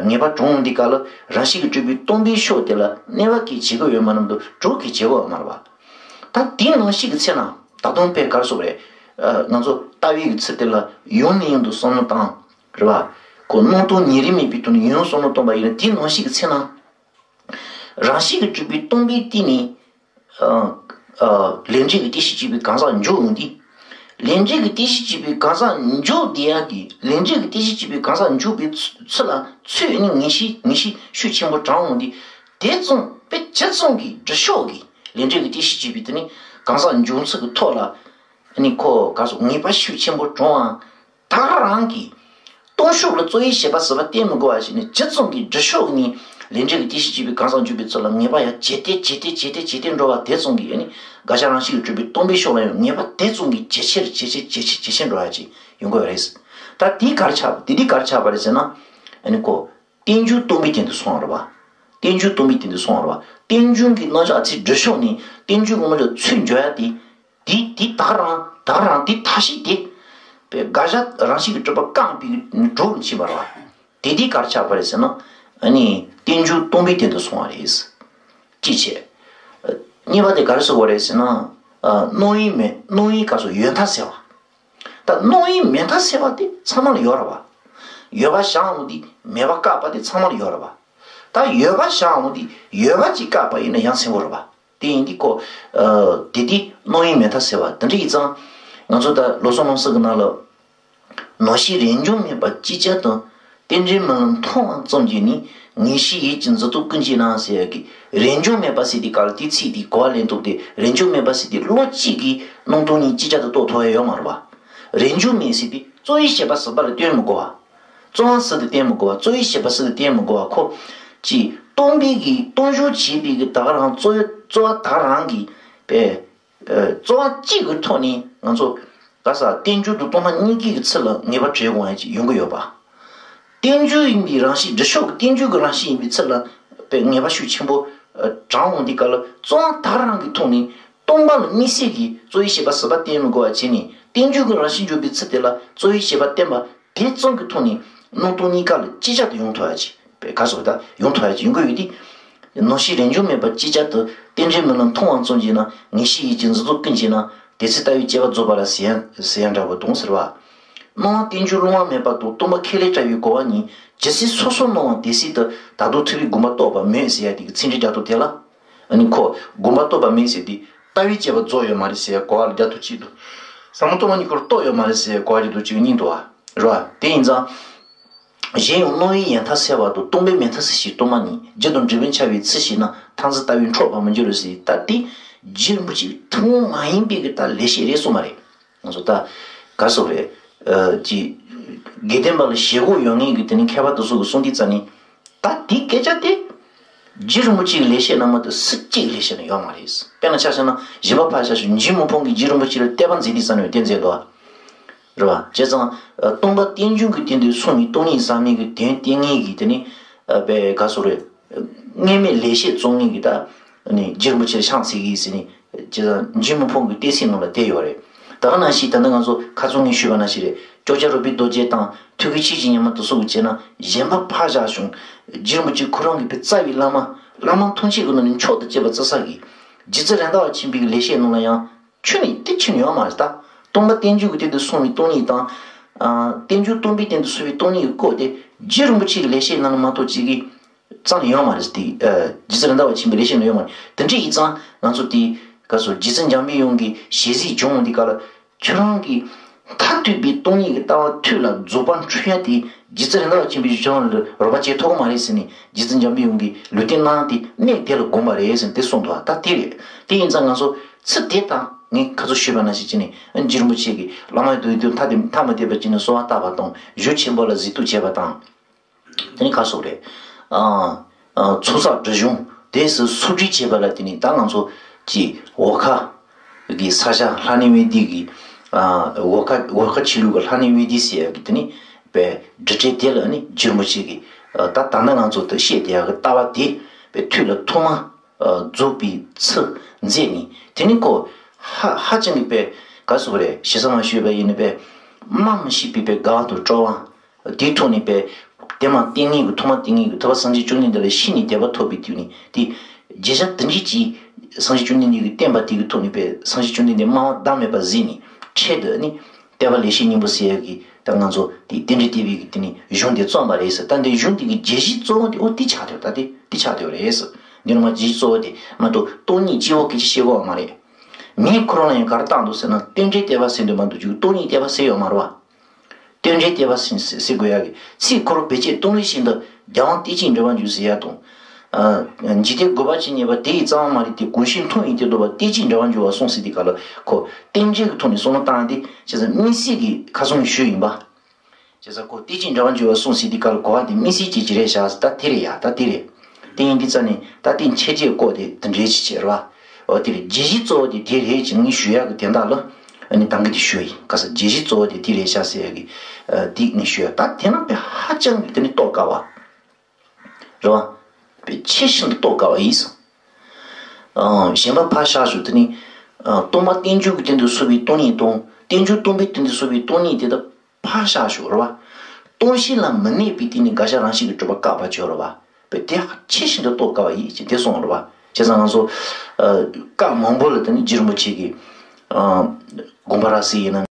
ངེས་པ་གྲུབ་འོང་དུས་སྐབས་ལ་རང་བཞིན་གྱིས་གྲུབ་པའི་སྟོང་པའི་ཕྱོགས་དེ་ལ་གནས་པ་གིས་བྱེད་དགོས་ཡོད་མ་རེད་མ་གཏོགས་གྲུབ་ཀྱིས་བྱེད་དགོས་ཡོད་མ་རེད་པ། ད་དེ་ནང་བཞིན་གྱི་ཚེ་ན་ད་དུང་དཔེ་ག་རེ་ཟེར་དགོས་རེད། ཨ། ང་ཚོ་ལྟ་བའི་གི་ཚུལ་དེ་ལ་ཡང་ནས་ཡང་དུ་བསམ་བློ་བཏང་། རེད་པ། ཁོ་སྣང་སྟོང་ཉེ་རིང་མེད་པའི་དོན་ནི་ཡང་བསམ་བློ་བཏང་པ་ཡིན་ན་དེ་ནང་བཞིན་གྱི་ཚེ་ན། རང་བཞིན་གྱིས་གྲུབ་པའི་སྟོང་པའི་སྟེང་ནས། ཨ། ཨ། ལས་འབྲས་ཀྱི་རྟེན་གཞི་བྱས་པའི་གང་ཟག་འཇོག་ཡོང་དུས། ལས་འབྲས་ཀྱི་རྟེན་གཞི་བྱས་པའི་གང་ཟག་འཇོག་བསྡད་ཡག་གི་ལས་འབྲས་ཀྱི་རྟེན་གཞི་བྱས་པའི་གང་ཟག་འཇོག་པའི་ཚུལ་ལ་ཚུལ་ནི་ངེས་ཤེས་ངེས་ཤེས་ཤུགས་ཆེན་པོ་དྲངས་འོང་དུས། དེ་ཙམ་དཔེ་ཇི་ཙམ་གྱི་སྒྲུབ་ཕྱོགས་ཀྱི་ལས་འབྲས་ཀྱི་རྟེན་གཞི་བྱས་པའི་དེ་ནི་གང་ཟག་འཇོག་ཚུལ་གྱི་ཐོག་ལ། ནི་ཁོ་ག་སོགས་ངེས་པ་ཤུགས་ཆེན་པོ་དྲངས་པའང་། ད་ག་རང་གིས་སྟོང་ཤུགས་ལ་རྩོད་ཡུལ་བྱེད་པ་ཟེར་བ་གཏན་མི་དགོས་པ་ཞིག་ནི་ཇི་ཙམ་གྱིས་སྒྲུབ་ཕྱོགས་ནི་ལས་འབྲས་ཀྱི་རྟེན་གཞི་བྱས་པའི་གང་ཟག་འཇོག་པའི་ཚུལ་ལ་ངེས་པ་ཡང་ཇེ་བརྟན་ཇེ་བརྟན་ཇེ་བརྟན་ཇེ་བརྟན་འགྲོ་བ་དེ་ཙམ་གྱིས་ནི་དགག་བྱ་རང་བཞིན་གྱིས་གྲུབ་པའི་སྟོང་པའི་ཕྱོགས་ལ་ཡང་ངེས་པ་དེ་ཙམ་གྱིས་ཇེ་ཆེར་ཇེ་ཆེར་ཇེ་ཆེར་ཇེ་ཆེར་འགྲོ་བ་ཅིག་ཡོང་དགོས་པ་རེད། ད་དེ་ག་རེ་ཆགས་པ་དེ་དེ་ག་རེ་ཆགས་པ་རེད་ཟེར་ན། ཨ་ནི་ཁོ་རྟེན་འབྱུང་སྟོང་པའི་སྟེང་དུ་སོང་བ་རེད་པ། རྟེན་འབྱུང་སྟོང་པའི་སྟེང་དུ་སོང་བ་རེད་པ། རྟེན་འབྱུང་གི་རྣམ་གཞག་ཚིག་སྒྲུབ་ཕྱོགས་ནི་རྟེན་འབྱུང་གི་རྣམ་གཞག་ཚུལ་འཇོག་ཡ་དེ། དེ་དེ་ད་ག་རང་ད་ག་རང་དེ་མཐའ་བཞི་དེ། པའི་དགག་བྱ་རང་བཞིན་གྱིས་གྲུབ་པ་བཀག་པའི་གྲོགས་ལ་ཕྱིན་པ་རེད་པ། དེ་དེ་ག་རེ་ཆགས་པ་རེད་ཟེར་ན། ཨ་ནི་རྟེན་འབྱུང་སྟོང་པའི་སྟེང་དུ་སོང་བ་རེད། གཅིག་བྱས། གཉིས་པ་དེ་ག་རེ་ཟེར་བ་རེད་ཟེར་ན། ཨ། སྣང་ཡུལ་མེད་སྣང་ཡུལ་ག་སོགས་ཡོད་མཐའ་སེལ་བ། ད་སྣང་ཡུལ་མེད་མཐའ་སེལ་བ་དེ་ཚང་མ་ལ་ཡོད་རེད་པ། ཡོད་པ་བཞག་འོང་དུས་མེད་པ་བཀག་པ་དེ་ཚང་མ་ལ་ཡོད་རེད་པ། ད་ཡོད་པ་བཞག་འོང་དུས་ཡོད་པ་ཅིག་བཀག་པ་ཡིན་ན་ཡང་ཚེ་འགོ་རེད་པ། དེ་ཡིན་དུས་ཁོ། ཨ། དེ་དུས་སྣང་ཡུལ་མེད་མཐའ་སེལ་བ་དེ་འདྲ་ཡིན་ཙང་། ང་ཚོ་ད་ལོ་གསུམ་ལམ་གསུམ་གྱི་ནང་ལ། ནང་བཞིན་རེས་འབྱུང་མེད་པ་ཅིག་ཅར་དུ། རྟེན་འབྲེལ་རྨི་ལམ་མཐོང་བ་ཙམ་གྱིས་ནི། ངེས་ཤེས་ཡིད་ཀྱི་འཛིན་རྟོག་ཀུན་བྱེད་ན་ཟེར་ཡག་གི་རེས་འབྱུང་མེད་པ་ཟེར་དེ་ག་ལ་དེའི་ཚིག་དེ་གོ་བ་ལེན་ཐུབ་སྟེ། རེས་འབྱུང་མེད་པ་ཟེར་དེ་བློ་གཅིག་གིས་སྣང་སྟོང་གཉིས་ཅིག་ཅར་དུ་རྟོགས་ཐུབ་ཡ་ཡོད་མ་རེད་པ། རེས་འབྱུང་མེད་ཟེར་དེ་རྩོད་ཡུལ་བྱེད་པ་ཟེར་བ་ལ་བསྟུན་མི་དགོས་པ། རྩོད་པ་ཟེར་དེ་བསྟུན་མི་དགོས་པ། རྩོད་ཡུལ་བྱེད་པ་ཟེར་དེ་བསྟུན་མི་དགོས་པ། ཁོ་ཅིག་སྟོང་པའི་གི་སྟོང་གཞི་བྱས་པའི་གི་ད་ག་རང་རྩོད་རྩོད་པ་ད་ག་རང་གི་པའི། ཨ། རྩོད་པ་གཅིག་གི་ཐོག་ནས་ང་ཚོ་ག་ས་རྟེན་འབྱུང་དང་སྟོང་པ་གཉིས་ཀའི་ཚུལ་ལ་ངེས་པ་བྱེད་དགོས་ཡ་ཅིག་ཡོང་གི་ཡོད་པ། རྟེན་འབྱུང་ཡིན་པའི་རང་བཞིན་སྒྲུབ་ཕྱོགས་ཀྱི་རྟེན་འབྱུང་གི་རང་བཞིན་ཡིན་པའི་ཚུལ་ལ་པའི་ངེས་པ་ཤུགས་ཆེན་པོ་དྲངས་འོང་དུས་སྐབས་ལ་རྩོད་པ་ད་ག་རང་གི་ཐོག་ནས་སྟོང་པ་ལ་དམིགས་བསལ་གྱི་རྩོད་ཡུལ་བྱེད་པ་ཟེར་བ་བསྟུན་མི་དགོས་པ་བྱས་ནས་རྟེན་འབྱུང་གི་རང་བཞིན་འཇོག་པའི་ཚུལ་དེ་ལ་རྩོད་ཡུལ་བྱེད་པ་བསྟན་པ། དེ་ཙམ་གྱི་ཐོག་ནས་སྣང་སྟོང་གཉིས་ཀ་ལ་ཅིག་ཅར་དུ་ཡོང་ཐུབ་ཡ་ཅིག་པའི་ག་སོགས་དང་ཡོང་ཐུབ་ཡ་ཅིག་ཡོང་གི་ཡོད་དུས། ནང་བཞིན་རེས་འབྱུང་མེད་པ་ཅིག་ཅར་དུ་རྟེན་འབྲེལ་རྨི་ལམ་མཐོང་བ་ཙམ་གྱིས་ན་ངེས་ཤེས་ཡིད་ཀྱི་འཛིན་རྟོག་ཀུན་བྱེད་ན་དེ་ཚེ་ལྟ་བའི་དཔྱད་པ་རྫོགས་པ་ལ་ཟེར་ཡ་ཟེར་ཡ་འདྲ་བོ་དང་ཟེར་བ། སྣང་བ་རྟེན་འབྱུང་སློང་བ་མེད་པ་དང་སྟོང་པ་ཁས་ལེན་བྱ་བའི་གོ་བ་གཉིས་ཇི་སྲིད་སོ་སོར་སྣང་བ་དེ་སྲིད་དུ་ད་དུང་ཐུབ་པའི་དགོངས་པ་རྟོགས་པ་མེད་ཟེར་ཡ་དེ་གི་ཚིག་འགྲེལ་རྒྱག་ཐུབ་དེ་ལ། ཨ་ནི་ཁོ་དགོངས་པ་རྟོགས་པ་མེད་ཟེར་དུས་ལྟ་བའི་དཔྱད་པ་རྫོགས་ཡོད་མ་རེད་ཟེར་གོ་བ་ལ་རྒྱག་ཐུབ་ཅིག་འདུག་ཟབ་མོ་སྟོང་པ་ཉིད་ཁོ་ར་རྟོགས་ཡོད་མ་རེད་ཟེར་གོ་བ་རྒྱག་ཐུབ་ཅིག་གཉིས་འདུག་བ། རེད་བ། དེ་ཡིན་ཙང་། གཞན་ཡང་སྣང་བའི་ཡོད་མཐའ་སེལ་བ་དང་སྟོང་པའི་མེད་མཐའ་སེལ་ཞིང་སྟོང་པ་ཉིད་རྒྱུ་དང་འབྲས་བུ་འཆར་བའི་ཚུལ་ཤེས་ན་མཐར་འཛིན་ལྟ་བས་འཕྲོག་པར་མི་འགྱུར་རོ་ཟེར། ད་དེ་རྗེ་རིན་པོ་ཆེའི་ཐུན་མོང་མ་ཡིན་པའི་གི་ད་ལེགས་བཤད་རེད་གསུངས་པ་རེད། ང་ཚོ་ད་ག་སོགས་རེད། ཨ། ཅི། དགེ་ལྡན་པ་ལ་བཞེད་དགོས་ཡོད་ངེས་ཀྱི་དེ་ནི་མཁས་པ་དེ་ཚོ་གི་གསུང་དུས་ཙ་ནི། ད་དེའི་སྐད་ཆ་དེ། རྗེ་རིན་པོ་ཆེ་གི་ལེགས་བཤད་ནང་མ་གཏོགས་སུ་གཅིག་གི་ལེགས་བཤད་ནང་ཡོད་མ་རེད། དཔེར་ན་ཆ་བཞག་ན་གཞན་པ་ཕར་བཞག་ཞིང་འཇིགས་མེད་ཕུང་གིས་རྗེ་རིན་པོ་ཆེ་ལ་བསྟོད་པ་མཛད་དུས་ཙ་ནི་བསྟན་མཛད་དོ། རེད་བ། བྱས་ཙང་སྟོང་པ་རྟེན་འབྱུང་གི་སྟེང་དུ་སོང་ནས་སྟོང་ཉིད་ཟབ་མོའི་གི་དོན་བསྟན་ངེས་ཀྱི་དེ་ནི་པའི་ག་སོགས་རེད། དངོས་མེད་ལེགས་བཤད་རྩོམ་ངེས་ཀྱི་ད་ནི་རྗེ་རིན་པོ་ཆེ་ལ་ཕྱག་འཚལ་གྱི་ཟེར་ནས། བྱས་ཙང་འཇིགས་མེད་ཕུང་གི་བསྟོད་ཚིག་ནང་ལ་བསྟན་ཡོད་རེད། ད་ག་ནང་བཞིན་ད་ལྟ་ང་ཚོ་ཁ་སང་ངས་ཞུས་པ་ནང་བཞིན་རེད། ཅོག་བྱ་རོལ་པའི་རྡོ་རྗེ་དང་ཐོད་རྒལ་ཆོས་ཀྱི་ཉི་མ་དེ་ཚོ་གི་བྱས་ན་གཞན་པ་ཕར་བཞག་བྱུང་། རྗེ་རིན་པོ་ཆེ་ཁོ་རང་གི་དཔེ་རྩ་བའི་བླ་མ། བླ་མ་ཐམས་ཅད་ཀྱི་ནང་ནས་མཆོག་ཏུ་གཅེས་པ་རྩ་ས་གི་རྗེ་བཙུན་རེད་མདའ་བ་ཆེན་པོའི་ལེགས་བཤད་ནང་ལ་ཡང་ཁྱོན་ནས་དེ་ཁྱོན་ནས་ཡོད་མ་རེད། ད་ སྟོང་པ་རྟེན་འབྱུང་གི་སྟེང་དུ་སོང་བའི་སྟོང་ཉིད་དང་། ཨ། རྟེན་འབྱུང་སྟོང་པའི་སྟེང་དུ་སོང་བའི་སྟོང་ཉིད་ཀྱི་སྐོར་དེ་རྗེ་རིན་པོ་ཆེ་གི་ལེགས་བཤད་ནང་ལ་མ་གཏོགས་ཅིག་གི་རྩ་ནས་ཡོད་མ་རེད་ཟེར་ཏེ། ཨ། རྗེ་བཙུན་རེད་མདའ་བ་ཆེན་པོའི་ལེགས་བཤད་ནང་ཡོད་མ་རེད། དེ་འདྲ་ཡིན་ཙང་ང་ཚོ་དེ་ག་ཚོད་རྗེ་བཙུན་འཇམ་པའི་དབྱངས་ཀྱི་ཞལ་གཟིགས་བྱུང་འདི་ག་ལ། ཁྱོད་རང་གིས་མཐར་ཐུག་པའི་སྟོང་ཉིད་ཀྱི་ལྟ་བ་ཐོས་ལ་རྫོགས་པ་འཁྲུལ་ཡ་དེ་རྗེ་བཙུན་རེད་མདའ་བ་ཆེན་པོའི་ཞལ་ལ་རོགས་པ་བྱེད་ཐུབ་ཀྱི་མ་རེད་ཟེར་ནས་རྗེ་བཙུན་འཇམ་པའི་དབྱངས་ཀྱིས་ལུང་བསྟན་གནང་སྟེ་གནས་དེ་ལ་བསྒོམ་པ་རེད་ཟེར་ནས་དེ་གསུངས་འདུག་ད་དེ་རེད། དེ་ཡིན་ཙང་ང་ཚོ་ཚིག་དེ་དང་ངས་ཁ་ཚོ་ཞུས་པ་ནང་བཞིན་བྱས་ནས་རྗེ་རིན་པོ་ཆེ་གིས་བླ་མ་དུ་དུ་མཐའ་དེ་མཐའ་མ་དེ་པ་ཅི་ནས་གསོལ་བ་བཏབ་པ་དང་གཞུ་ཆེན་པོ་ལ་གཟིགས་རྟོག་བྱས་པ་དང་། དེ་ནི་ཁ་སོགས་རེད། ཨ། ཨ། ཚོགས་བསགས་སྒྲིབ་སྦྱོང་དེ་སུ་སོ་སྒྲིག་བྱས་པ་ལ་དེ་ནི་ད་ང་ཚོ་གི་འོལ་ཁ་གི་ས་ཆ་ལྷ་ནི་བེ་དི་གི། ཨ། འོལ་ཁ་འོལ་ཁ་ཆོས་ལུགས་ཀྱི་ལྷ་ནི་བེ་དི་ཟེར་ཡ་གི་དེ་ནི་པའི་སྒྲུབ་གྲལ་དེ་ལ་ནི་རྗེ་རིན་པོ་ཆེ་གི། ཨ། ད་ད་ལྟ་ང་ཚོ་དུ་བཤད་བསྡད་ཡ་གི་ལྟ་བ་དེ་པའི་ཐོག་ལ་ཐོག་མ། ཨ། རྫོགས་པའི་ཚུལ་མཛད་ནི་དེ་ནི་ཁོ་ཧ་ཧ་ཅང་གི་པའི་ག་སོགས་རེད་ཞེ་ས་མ་ཞུས་པ་ཡིན་ནི་པའི་སྨྲ་མི་ཤེས་པའི་པའི་དགའ་བ་དང་སྤྲོ་བ། དེའི་ཐོག་ནས་པའི་དེ་མ་བསྟེན་ངེས་ཀྱི་ཐོག་མ་བསྟེན་ངེས་ཀྱི་ཐོབ་པ་སངས་རྒྱས་བཅོམ་ལྡན་འདས་ལ་ཤེས་ནས་དད་པ་ཐོབ་པའི་དུས་ནས་དེ་རྗེས་ཆ་དེ་འདྲའི་ཅིག་སངས་རྒྱས་བཅོམ་ལྡན་འདས་ཀྱིས་བསྟན་པ་དེ་གི་ཐོག་ནས་པའི་སངས་རྒྱས་བཅོམ་ལྡན་འདས་སྨྲ་བ་བདག་མེད་པ་གཟིགས་ནས་འཕྲལ་དུ་ནི་བསྟན་པ་ལེགས་བཤད་སྙིང་པོ་ཟེར་ཡ་གི་ད་ང་ཚོ་དེ་རྟེན་འབྲེལ་བསྟན་པའི་གི་དེ་ནི་གཞུང་དེ་རྩོམ་པ་རེད་ཟེར། ད་འདི་གཞུང་དེ་གི་བརྗོད་གཞི་གཙོ་བོ་དེ་ཨོ་དེ་ཆགས་བསྡད་ཡོད། ད་དེ་དེ་ཆགས་བསྡད་ཡོད་རེད་ཟེར། འདི་ནི་མ་བརྗོད་གཞི་གཙོ་བོ་དེ་མ་གཏོགས་སྟོང་ཉིད་སྤྱི་བོ་སྐད་ཆ་བཤད་དགོས་པ་མ་རེད། མིའི་ཁོ་རང་ལ་ཡང་ག་རེ་བཏང་འདུག་ཟེར་ན་རྟེན་འབྲེལ་བསྟན་པ་ཟེར་འདུག་མ་གཏོགས་ཅིག་སྟོང་ཉིད་བསྟན་པ་ཟེར་ཡོད་མ་རེད་བ། རྟེན་འབྲེལ་བསྟན་པ་ཟེར་ཟེར་དགོས་ཡ་གི་ཚིག་ཁོ་རང་བེད་སྤྱད་གཏོང་རིགས་བཞིན་དུ་རྒྱལ་དབང་བསྟན་བཅོས་འགྲེལ་པ་འཇུག་ཟེར་ཡ་དང་། ཨ། འཇིག་རྟེན་དགོས་པ་ཇི་སྙེད་པ་དེ་ཡི་རྩ་བ་མ་རིག་སྟེ། གང་ཞིག་མཐོང་བའི་དེ་ལྡོག་པ། བསྟན་བཅོས་འགྲེལ་པ་འཇུག་པར་གསུངས་ཟེར་དེ་ག་ལ་ཁོ་རྟེན་འབྲེལ་གྱི་ཐོག་ནས་བསམ་བློ་བཏང་སྟེ་བྱས་ཙང་དམིགས་བསལ་གྱི་ཁ་སང་ཞུས་ཡིན་པ། བྱས་ཙང་ཁོ་བསྟན་བཅོས་འགྲེལ་པ་འཇུག་པར་གསུངས་ཟེར་དེ་ག་ལ་གོ་བ་དེ་དམིགས་བསལ་གྱི་ཅི་རེད་བཞག་ཟེར། ད་དེ་རེད་ཡ། ད་དེ་རེད། དེ་ཡིན་དུས་ཙ་ནས་ད་དེ་འཆད་རྩོད་སྐོར་དེ་དེ་འདྲའི་ཅིག་བྱས་ར་བ། འོ་དེ་རེད། བརྗོད་གཞི་གཙོ་བོ་དེ་དེ་རེད་ཅེས་ངས་ཞུ་ཡག་གི་དོན་དག་ལ་ཨ་ནི་ད་གིན་དེ་ཞུ་ཡིན། ག་ས་བརྗོད་གཞི་གཙོ་བོ་དེ་དེ་རེད་ཤག་ཟེར་ཡག་གི་ཨ་དེ་ངས་ཞུ་ཡ། ད་དེ་ནང་པའི་ཧ་ཅང་གི་དེ་ནི་རྟོགས་དཀའ་བ་རེད་བ། པའི་ཆེས་ཤིན་ཏུ་རྟོགས་དཀའ་བ་ཡིན་སོང་། ཨ། གཞན་པ་ཕར་བཞག་ཞོག་དེ་ནི་ཨ་སྟོང་པ་རྟེན་འབྱུང་གི་སྟེང་དུ་སོང་བའི་སྟོང་ཉིད་དང་རྟེན་འབྱུང་སྟོང་པའི་སྟེང་དུ་སོང་བའི་སྟོང་ཉིད་དེ་དག་ཕར་བཞག་ཞོག་རེད་བ། སྟོང་གཞི་ལ་མི་གནས་པའི་སྟེང་ནས་དགག་བྱ་རང་བཞིན་གྱིས་གྲུབ་པ་བཀག་པ་བྱོས་རེད་བ། པས་དེ་ཆེས་ཤིན་ཏུ་རྟོགས་དཀའ་བ་ཡིན་ཅེས་དེ་གསུངས་རེད་བ། བྱས་ཙང་ང་ཚོ་ཨ་སྐབས་མང་པོ་ལ་དེ་ནི་རྗེ་རིན་པོ་ཆེ་གིས་ཨ་དགོངས་པ་རབ་གསལ་ཡིན་ན།